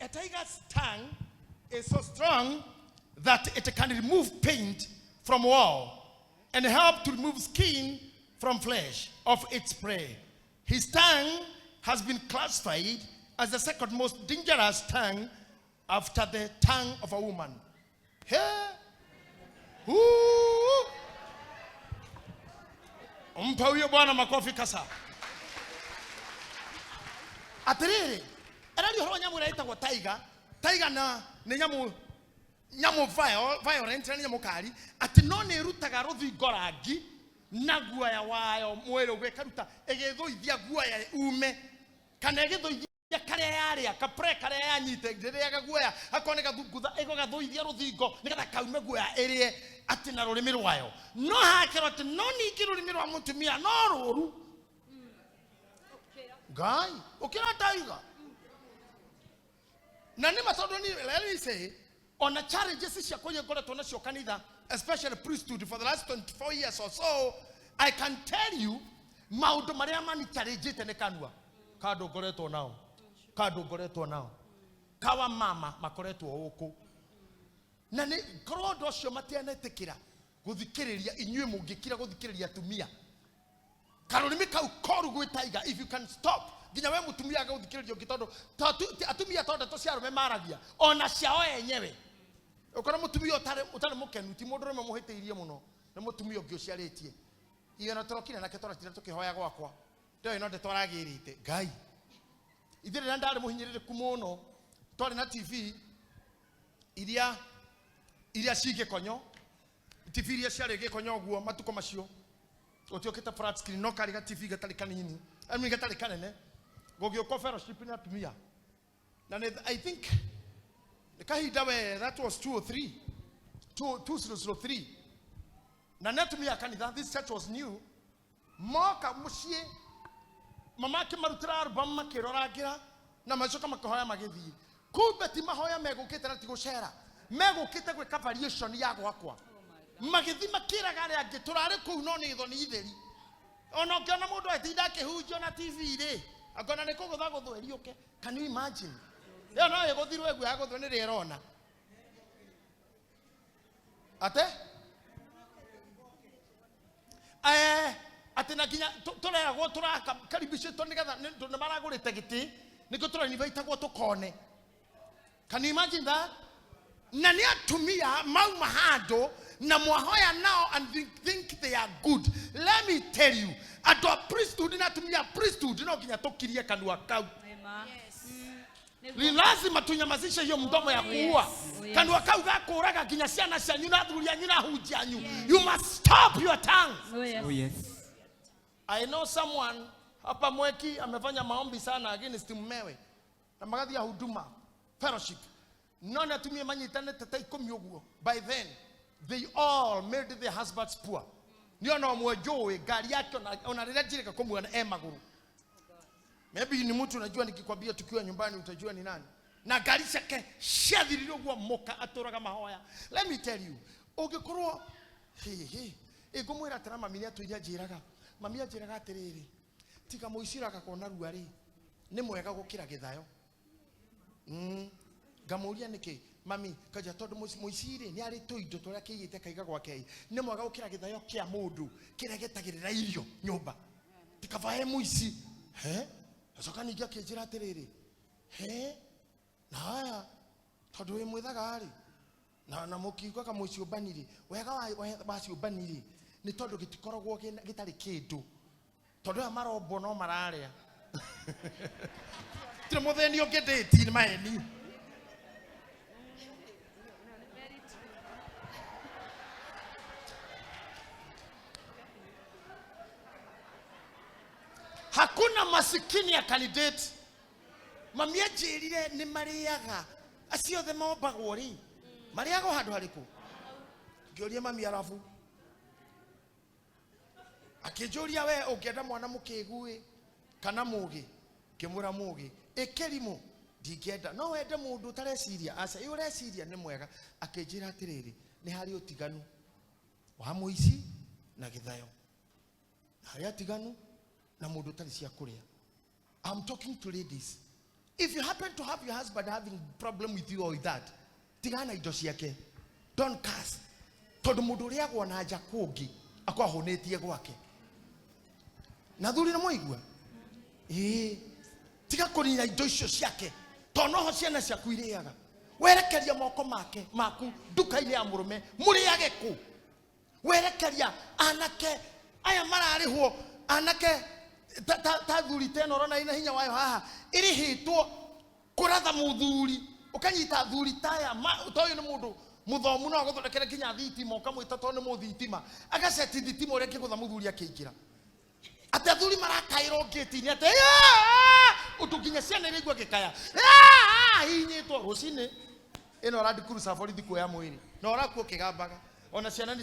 a tiger's tongue is so strong that it can remove paint from wall and help to remove skin from flesh of its prey. His tongue has been classified as the second most dangerous tongue after the tongue of a woman. Hey! Ooh! Mpa huyo bwana makofi kasa. Atiriri, arari horo nyamu ĩrĩa ĩtagwo tiger, tiger na nĩ nyamu nyamu violent na nĩ nyamu kari, atĩ no nĩ ĩrutaga rũthingo rangi na guoya wayo mwĩrĩ ũguo ĩkaruta ĩgĩthũithia guoya ume kana ĩgĩthũithia karĩa yarĩa kapre karĩa yanyita ĩrĩaga guoya akorwo nĩ gathungutha ĩgagathũithia rũthingo nĩgetha kaume guoya ĩrĩe atĩ na rũrĩmĩ rwayo no hakerwo atĩ no ningĩ rũrĩmĩ rwa mũtumia no rũru Ngai ũkĩra taiga na nĩ ma tondũ ni let me say ona challenges ciakwa iria ngoretwo nacio kanitha especially priesthood for the last 24 years or so, I can tell you maũndũ marĩa mani challengete nĩ kanua kandũ ngoretwo nao kandũ ngoretwo nao kawa mama makoretwo gũkũ na nĩ korwo ũndũ ũcio matianetĩkĩra gũthikĩrĩria inyuĩ mũngĩkira gũthikĩrĩria atumia karũrĩmĩ kau koru gwĩ tiger if you can stop nginya we mũtumia agũthikĩrĩria ũngĩ tondũ atumia to ndeto cia arũme maragia ona ciao enyewe ũkora mũtumia ũtarĩ mũkenu ti mũndũ ũrũme mũhĩtĩirie mũno nĩ mũtumia ũngĩ ũciarĩtie iyo na tũrokire nake tũratira tũkĩhoya gwakwa ndoĩ no ndeto aragĩrĩte Ngai ithuĩ rĩrĩa ndarĩ mũhinyĩrĩrĩku mũno twarĩ na TV iria ci gĩkonyo TV iria ciarĩ gĩkonyo ũguo matukũ macio gũtiũkĩte flat screen no karĩ ga TV gatarĩ kanini I mean gatarĩ kanene gũgĩũka fellowship nĩ atumia na nĩ I think nĩ kahinda we that was 203 2003 na nĩ atumia a kanitha this church was new moka mũciĩ mama akĩmarutĩra album makĩrorangĩra na macoka makĩhoya magĩthiĩ kumbe ti mahoya megũkĩte na ti gũcera megũkĩte gwĩka variation ya gwakwa magĩthiĩ makĩraga arĩa angĩ tũrarĩ kũu no nĩ thoni theri ona ũngĩona mũndũ atinda akĩhunjio na TV rĩ akona nĩ kũgũtha gũthwo ĩriũke can you imagine ĩyo no ĩgũthirwo ĩguo yagũthwo nĩ rĩrĩa ĩrona ate atĩ na nginya tũreragwo tũrakaribicĩtwo nĩgetha nĩ maragũrĩte gĩtĩ nĩkĩo tũrainvaitagwo tũkone can you imagine that na nĩ atumia mauma handũ na mwahoya nao and think they are good let me tell you andũ a priesthood na atumia a priesthood no nginya tũkirie kanua kau ni lazima tunyamazishe hiyo mdomo ya kuua kanua kau gakũraga nginya ciana cianyu na athuri anyu na ahunjia anyu you must stop your tongue. Oh, yes. Oh, yes. I know someone hapa Mweki amefanya maombi sana against mmewe na magathi ya huduma fellowship no na atumia manyitanĩte ta ikũmi ũguo by then they all made their husbands poor nĩ ona ũmwe njũĩ ngari yake ona rĩrĩa njirĩka kũmuona e magũrũ maybe ni mtu unajua nikikwambia tukiwa nyumbani utajua ni nani na ngari ciake ciathirire ũguo mũka atũraga mahoya let me tell you ũngĩkorwo hihi ĩngũmwĩra atĩra mami nĩ atũire anjĩraga mami anjĩraga atĩrĩrĩ tiga mũici ũraka narua rĩ nĩ mwega gũkĩra gĩthayo ngamũria nĩkĩ mami kanja tondũ mũici rĩ nĩ arĩ tũindo tũrĩa kĩigĩte kaiga gwake nĩ mwega gũkĩra gĩthayo kĩa mũndũ kĩrĩa gĩetagĩrĩra irio nyũmba tikaba he mũici he acoka ningĩ akĩnjĩra atĩrĩrĩ he na haya tondũ wĩ mwĩthaga rĩ Na mũkiugaga mũciũmbani rĩ, wega wa ciũmbani rĩ nĩ tondũ gĩtikoragwo gĩtarĩ kĩndũ, tondũ aya marombwo no mararĩa. Tirĩ mũthĩni ũngĩ ndĩti nĩ maheni. Hakuna masikini ya candidate. Mami anjĩrire nĩ marĩaga acio othe mombagwo rĩ, marĩaga o handũ harĩkũ? Ngĩũria mami arabu, akĩnjũria we ũngĩenda mwana mũkĩgu ĩ kana mũgĩ? Ngĩmwĩra mũgĩ. Ĩ kĩrimũ ndingĩenda, no wende mũndũ ũtareciria? Aca, ĩ ũreciria nĩ mwega. Akĩnjĩra atĩrĩrĩ, nĩ harĩ ũtiganu wa mũici na gĩthayo, na harĩ atiganu na mũndũ ũtarĩ cia kũrĩa. I'm talking to ladies. If you happen to have your husband having problem with you or with that, tigana indo ciake. Don't curse. Tondũ mũndũ ũrĩagwo na nja kũngĩ akorwo ahũnĩtie gwake. Na thuri nĩ mwaigua? Ĩĩ. Tiga kũnina indo icio ciake. Tondũ noho ciana ciaku irĩaga. Werekeria moko make maku nduka-inĩ ya mũrũme, mũrĩage kũ? Werekeria anake aya mararĩhwo, anake ta thuri ta ĩno ũrona ĩna hinya wayo haha, ĩrĩhĩtwo kũratha mũthuri, ũkanyita thuri ta aya, ta ũyũ nĩ mũndũ mũthomu no agũthondekere nginya thitima, ũkamwĩta tondũ nĩ mũthitima, agaceti thitima ũrĩa angĩgũtha mũthuri akĩingĩra. Atĩ athuri marakaĩrwo ngĩti-inĩ atĩ, Aa! Ũndũ nginya ciana iraigua gĩkaya. Aa! Hihinyĩtwo rũcinĩ. Ĩno Land Cruiser borithi kuoya mwĩrĩ. Na ũrakuo ũkĩgambaga. Ona ciana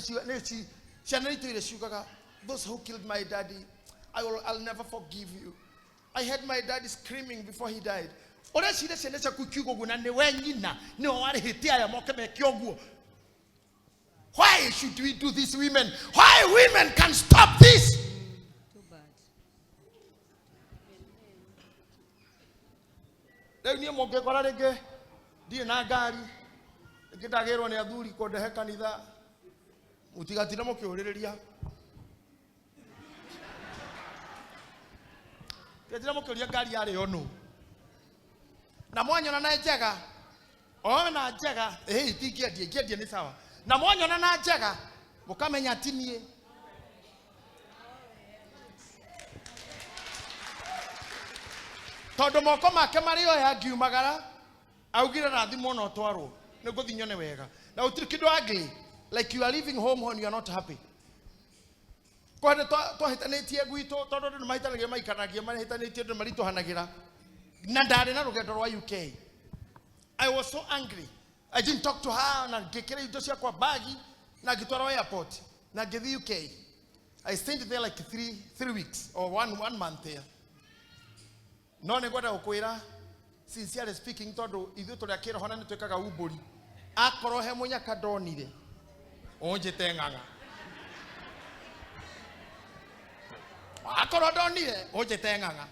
ciana nĩ itũire ciugaga, those who killed my daddy, I'll never forgive you. I heard my daddy screaming before he died. Ũreciria ciana ciaku ikiuga ũguo na nĩwe nyina, nĩwe warĩhĩte aya moke meke ũguo. Why should we do this, women? Why women can stop this? Too bad. Rĩu niĩ mũngĩkora rĩngĩ ndirĩ na ngari, rĩngĩ ndagĩrwo nĩ athuri kũndehe kanitha, mũtigatinde mũkĩũrĩrĩria. Tigatinde mũkĩũria ngari yarĩ o nũ. Na mwanyona na njega, o na njega, ĩhĩ itingĩendia, ingĩendia nĩ sawa. Na mwanyona na njega, mũkamenya ti niĩ. Tondũ moko make marĩ oya ngiumagara, augire rathimwo na ũtwarwo, nĩ ngũthiĩ nyone wega. Na gũtirĩ kĩndũ ugly, like you are leaving home when you are not happy. Kwa nĩ twahĩtanĩtie gwitũ, tondũ andũ nĩ mahĩtanagia, maikaragia, mahĩtanĩtie, andũ nĩ maritũhanagĩra. Na ndarĩ na rũgendo rwa UK. I was so angry. I didn't talk to her, na ngĩkĩra indo ciakwa bagi, na ngĩtwarwo airport, na ngĩthiĩ UK. I stayed there like three weeks or one month there. No nĩ ngwenda gũkwĩra, sincerely speaking, tondũ ithuĩ tũrĩ a kĩroho na nĩ twĩkaga umbũri. Akorwo he mũnyaka ndonire, ũnjĩte ng'ang'a. Akorwo ndonire, ũnjĩte ng'ang'a.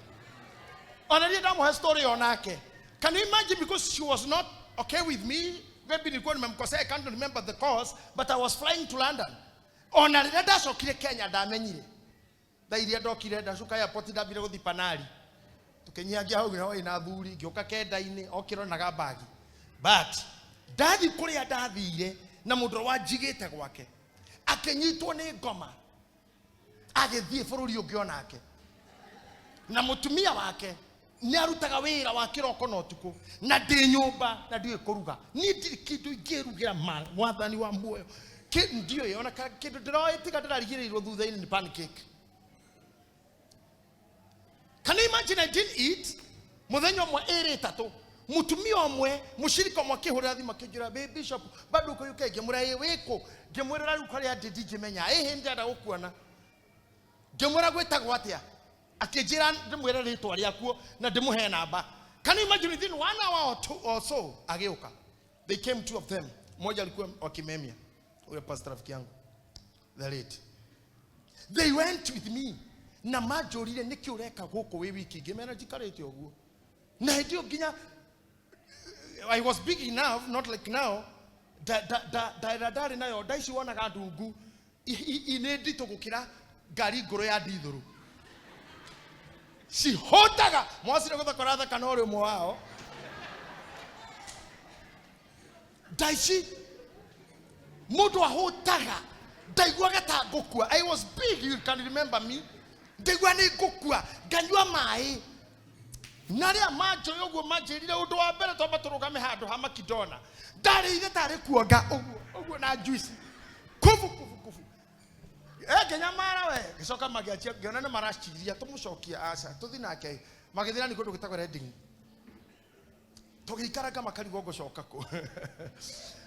Ona niĩ ndamũhe story onake. Can you imagine, because she was not okay with me, maybe nilikuwa nimemkosea, I can't remember the cause, but I was flying to London. Ona rĩrĩa ndacokire Kenya ndamenyire. Thaa iria ndokire ndacoka airport ndambire gũthiĩ Panari. Tũkĩnyihangia hau na ĩna athuri, ngĩũka kenda-inĩ, okĩronaga bagi. But ndathiĩ kũrĩa ndathire na mũndũ ũrĩa wanjigĩte gwake, akĩnyitwo nĩ ngoma, agĩthiĩ bũrũri ũngĩ onake. Na mũtumia wake nĩ arutaga wĩra wa kĩroko na ũtukũ, na ndĩ nyũmba na ndiũĩ kũruga. Niĩ ndirĩ kĩndũ ingĩrugĩra mwathani wa muoyo. Ndiũĩ, ona kĩndũ ndĩroĩ tiga ndĩrarigĩrĩirwo thutha-inĩ nĩ pancake. Can you imagine I didn't eat? Mũthenya ũmwe ĩrĩ ĩtatũ, mũtumia ũmwe, mũcirika ũmwe akĩhũrĩra thimũ akĩnjĩra, Babe Bishop, bado uko UK? Ngĩmwĩra, ĩ, wĩkũ? Ngĩmwĩra rĩu kũrĩa ndĩ ndingĩmenya. Ĩhĩ, ndĩrenda gũkuona. Ngĩmwĩra gwĩtagwo atĩa? Akĩnjĩra ndĩmwĩre rĩtwa rĩakuo na ndĩmũhe namba. Can you imagine within 1 hour or two or so agĩũka. They came, two of them. Mmoja alikuwa wa Kimemia, huyo pastor rafiki yangu, the late. They went with me. Na manjũrire nĩkĩ ũreka gũkũ wĩ wiki, ngĩmera njikarĩte ũguo. Na hĩndĩ ĩyo nginya I was big enough, not like now. Da ndarĩ nayo, nda ici wonaga ndungu, nĩ nditũ gũkĩra ngari ngũrũ ya ndithũrũ. Cihotaga mwacire gũthakora thaka no ũrĩ ũmwe wao. Nda ici Mundu ahutaga ndaiguaga ta ngũkua. I was big, you can remember me. Ndaigua nĩ ngũkua, nganyua maĩ. Na arĩa manjũĩ ũguo manjĩrire ũndũ wa mbere twamba tũrũgame handũ ha Makidona. Ndarĩire tarĩ kuonga ũguo ũguo na juice. Kubu kubu kubu. Nginyamara we, gĩcoka magĩanjia ngĩona nĩ maraciria tũmũcokie aca tũthi nake. Magĩthiĩ nani kũndũ gwĩtagwo Reading. Tũgĩikaranga makarigwo ngũcoka kũ.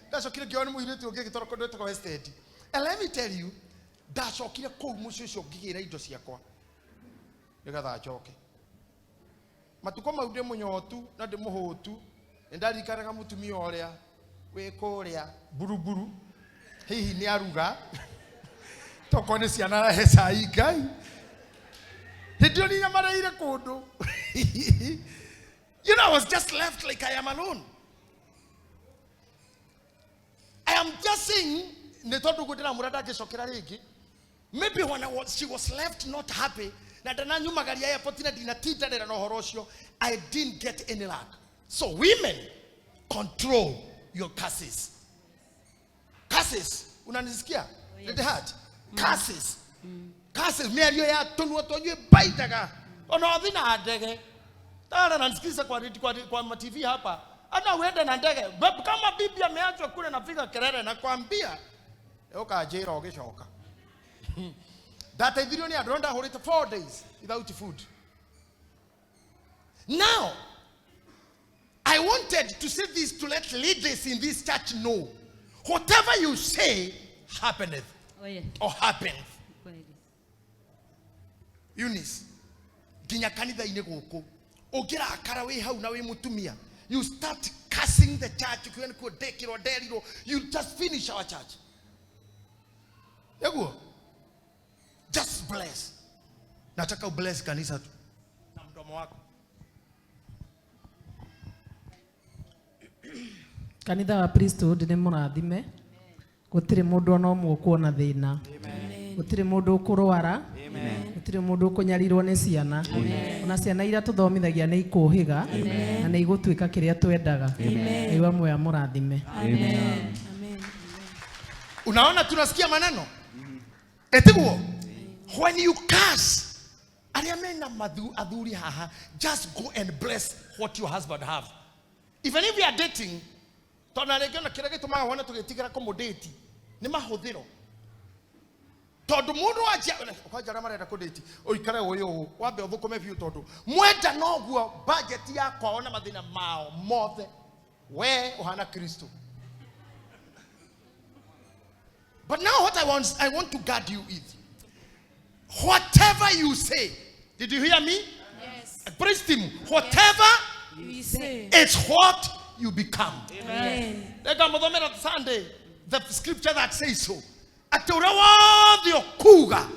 Ndacokire ngĩona nĩ mũirĩtu ũngĩ agĩtwarwo kũndũ gwĩtagwo West End. And let me tell you, ndacokire kũu mũciĩ ũcio ngĩgĩra indo ciakwa nĩgetha njoke. Matukũ mau ndĩ mũnyotu na ndĩ mũhũtu, nĩ ndaririkanaga mũtumia ũrĩa wĩ kũrĩa buruburu, hihi nĩ aruga tokorwo nĩ ciana arahe cai Ngai. Hĩndĩ ĩyo ninyamarĩire kũndũ. You know, I was just left like I am alone. I am just saying, nĩ tondũ ũguo ndĩramwĩra ndangĩcokera rĩngĩ. Maybe when she was left not happy, na ndananyumagaria airport na ndinatindanĩra na ũhoro ũcio, I didn't get any luck. So women, control your curses. Curses, unanisikia? Oh, yes. Lady Heart? Curses. Curses, mĩario ya tũnua twanyu ĩbaitaga. Ona wathi na ndege. Tara nanisikiza kwa TV hapa. Ana uende na ndege. Kama bibi ameachwa kule napiga kelele na kwambia ũkanjĩra ũgĩcoka. Ndateithirio nĩ andũ ndahũrĩte 4 days without food. Now, I wanted to say this to let leaders in this church know. Whatever you say happeneth. Oh, yes. Or happens. Kweli. Eunice, nginya kanitha-inĩ gũkũ, ũngĩrakara wĩ hau na wĩ mũtumia, you start cursing the church, ukiuga nĩkuo ndekĩrwo, nderirwo, you just finish our church. Nĩguo? Just bless. Nataka ubless kanisa tu na mdomo wako. Kanitha wa priesthood nĩ mũrathime. Gũtirĩ mũndũ ona ũmwe ũkuona thĩna. Gũtirĩ mũndũ ũkũrwara. Gũtirĩ mũndũ ũkũnyarirwo nĩ ciana. Ona ciana iria tũthomithagia nĩ ikũhĩga na nĩ igũtuĩka kĩrĩa twendaga. Ngai wa muoyo amũrathime. Amen. Unaona tunasikia maneno? Etiguo? When you curse, arĩa mena athuri haha, just go and bless what your husband have. Even if you are dating, tondũ na rĩngĩ ona kĩrĩa gĩtũmaga wone tũgĩtigĩra kũmũdate nĩ mahũthĩro. Tondũ mũndũ wanjia, kwanja arĩa marenda kũdate, ũikare ũyũ ũũ, wambe ũthũkũme biũ tondũ mwenda noguo budget ya kwao na mathĩna mao mothe, we ũhana Kristo. But now what I want to guard you with, whatever you say, did you hear me? Yes. Praise him. Whatever you say, it's what you become. Amen. Sunday, the scripture that says so. Atĩ ũrĩa wothe ũkuga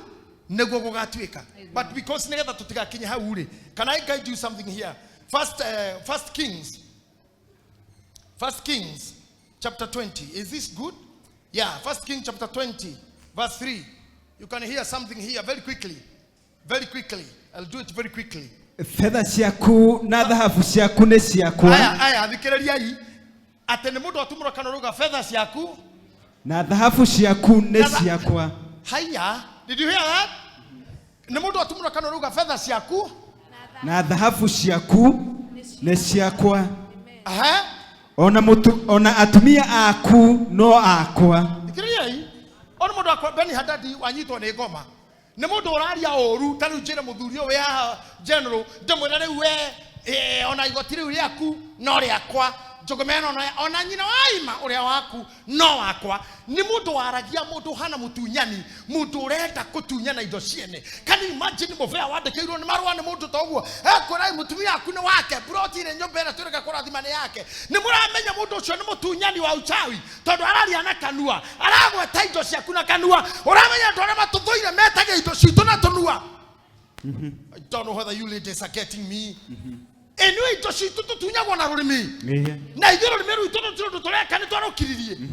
nĩguo gũgatuĩka. But because nĩgetha tũtigakinye hau rĩ, can I guide you something here? First Kings. First Kings chapter 20. Is this good? Yeah, First Kings chapter 20, verse 3. You can hear something here very quickly. Very quickly. I'll do it very quickly. Fedha ciaku na thahabu ciaku nĩ ciakwa. Aya, aya, thikĩrĩriai. Atĩ nĩ mũndũ atumũra kanua rauga fedha ciaku na thahabu ciaku nĩ ciakwa. Haya, did you hear that? Nĩ mũndũ atumũra kanua rauga fedha ciaku na thahabu ciaku nĩ ciakwa. Aha. Ona atumia aku no akwa. Thikĩrĩriai. Ona mũndũ akwa Beni Hadadi wanyitwo nĩ ngoma. Nĩ mũndũ ũraria ũru, ta rĩu njĩre mũthuri ũyũ wĩ haha general, ndĩmwĩre rĩu we, ona igoti rĩu rĩaku no rĩakwa. Njũgũma ĩno ona nyina wa ima ũrĩa waku no wakwa. Nĩ mũndũ waragia, mũndũ ũhana mũtunyani, mũndũ ũrenda kũtunyana indo ciene. Can you imagine mũbĩa wandĩkĩirwo nĩ marũa nĩ mũndũ ta ũguo? Ekwĩra mũtumia waku nĩ wake, ploti ĩrĩ nyũmba ĩrĩa twĩrĩga kũrathima nĩ yake. Nĩ mũramenya mũndũ ũcio nĩ mũtunyani wa uchawi, tondũ araria na kanua, aragweta indo ciaku na kanua. Ũramenya andũ arĩa matũthũire metagia indo citũ na tũnua. I don't know whether you ladies are getting me. Ĩnĩ indo citũ tũtunyagwo na rũrĩmĩ. Na ithuĩ rũrĩmĩ rwitũ tũtirĩ ũndũ tũreka nĩ twarũkiririe.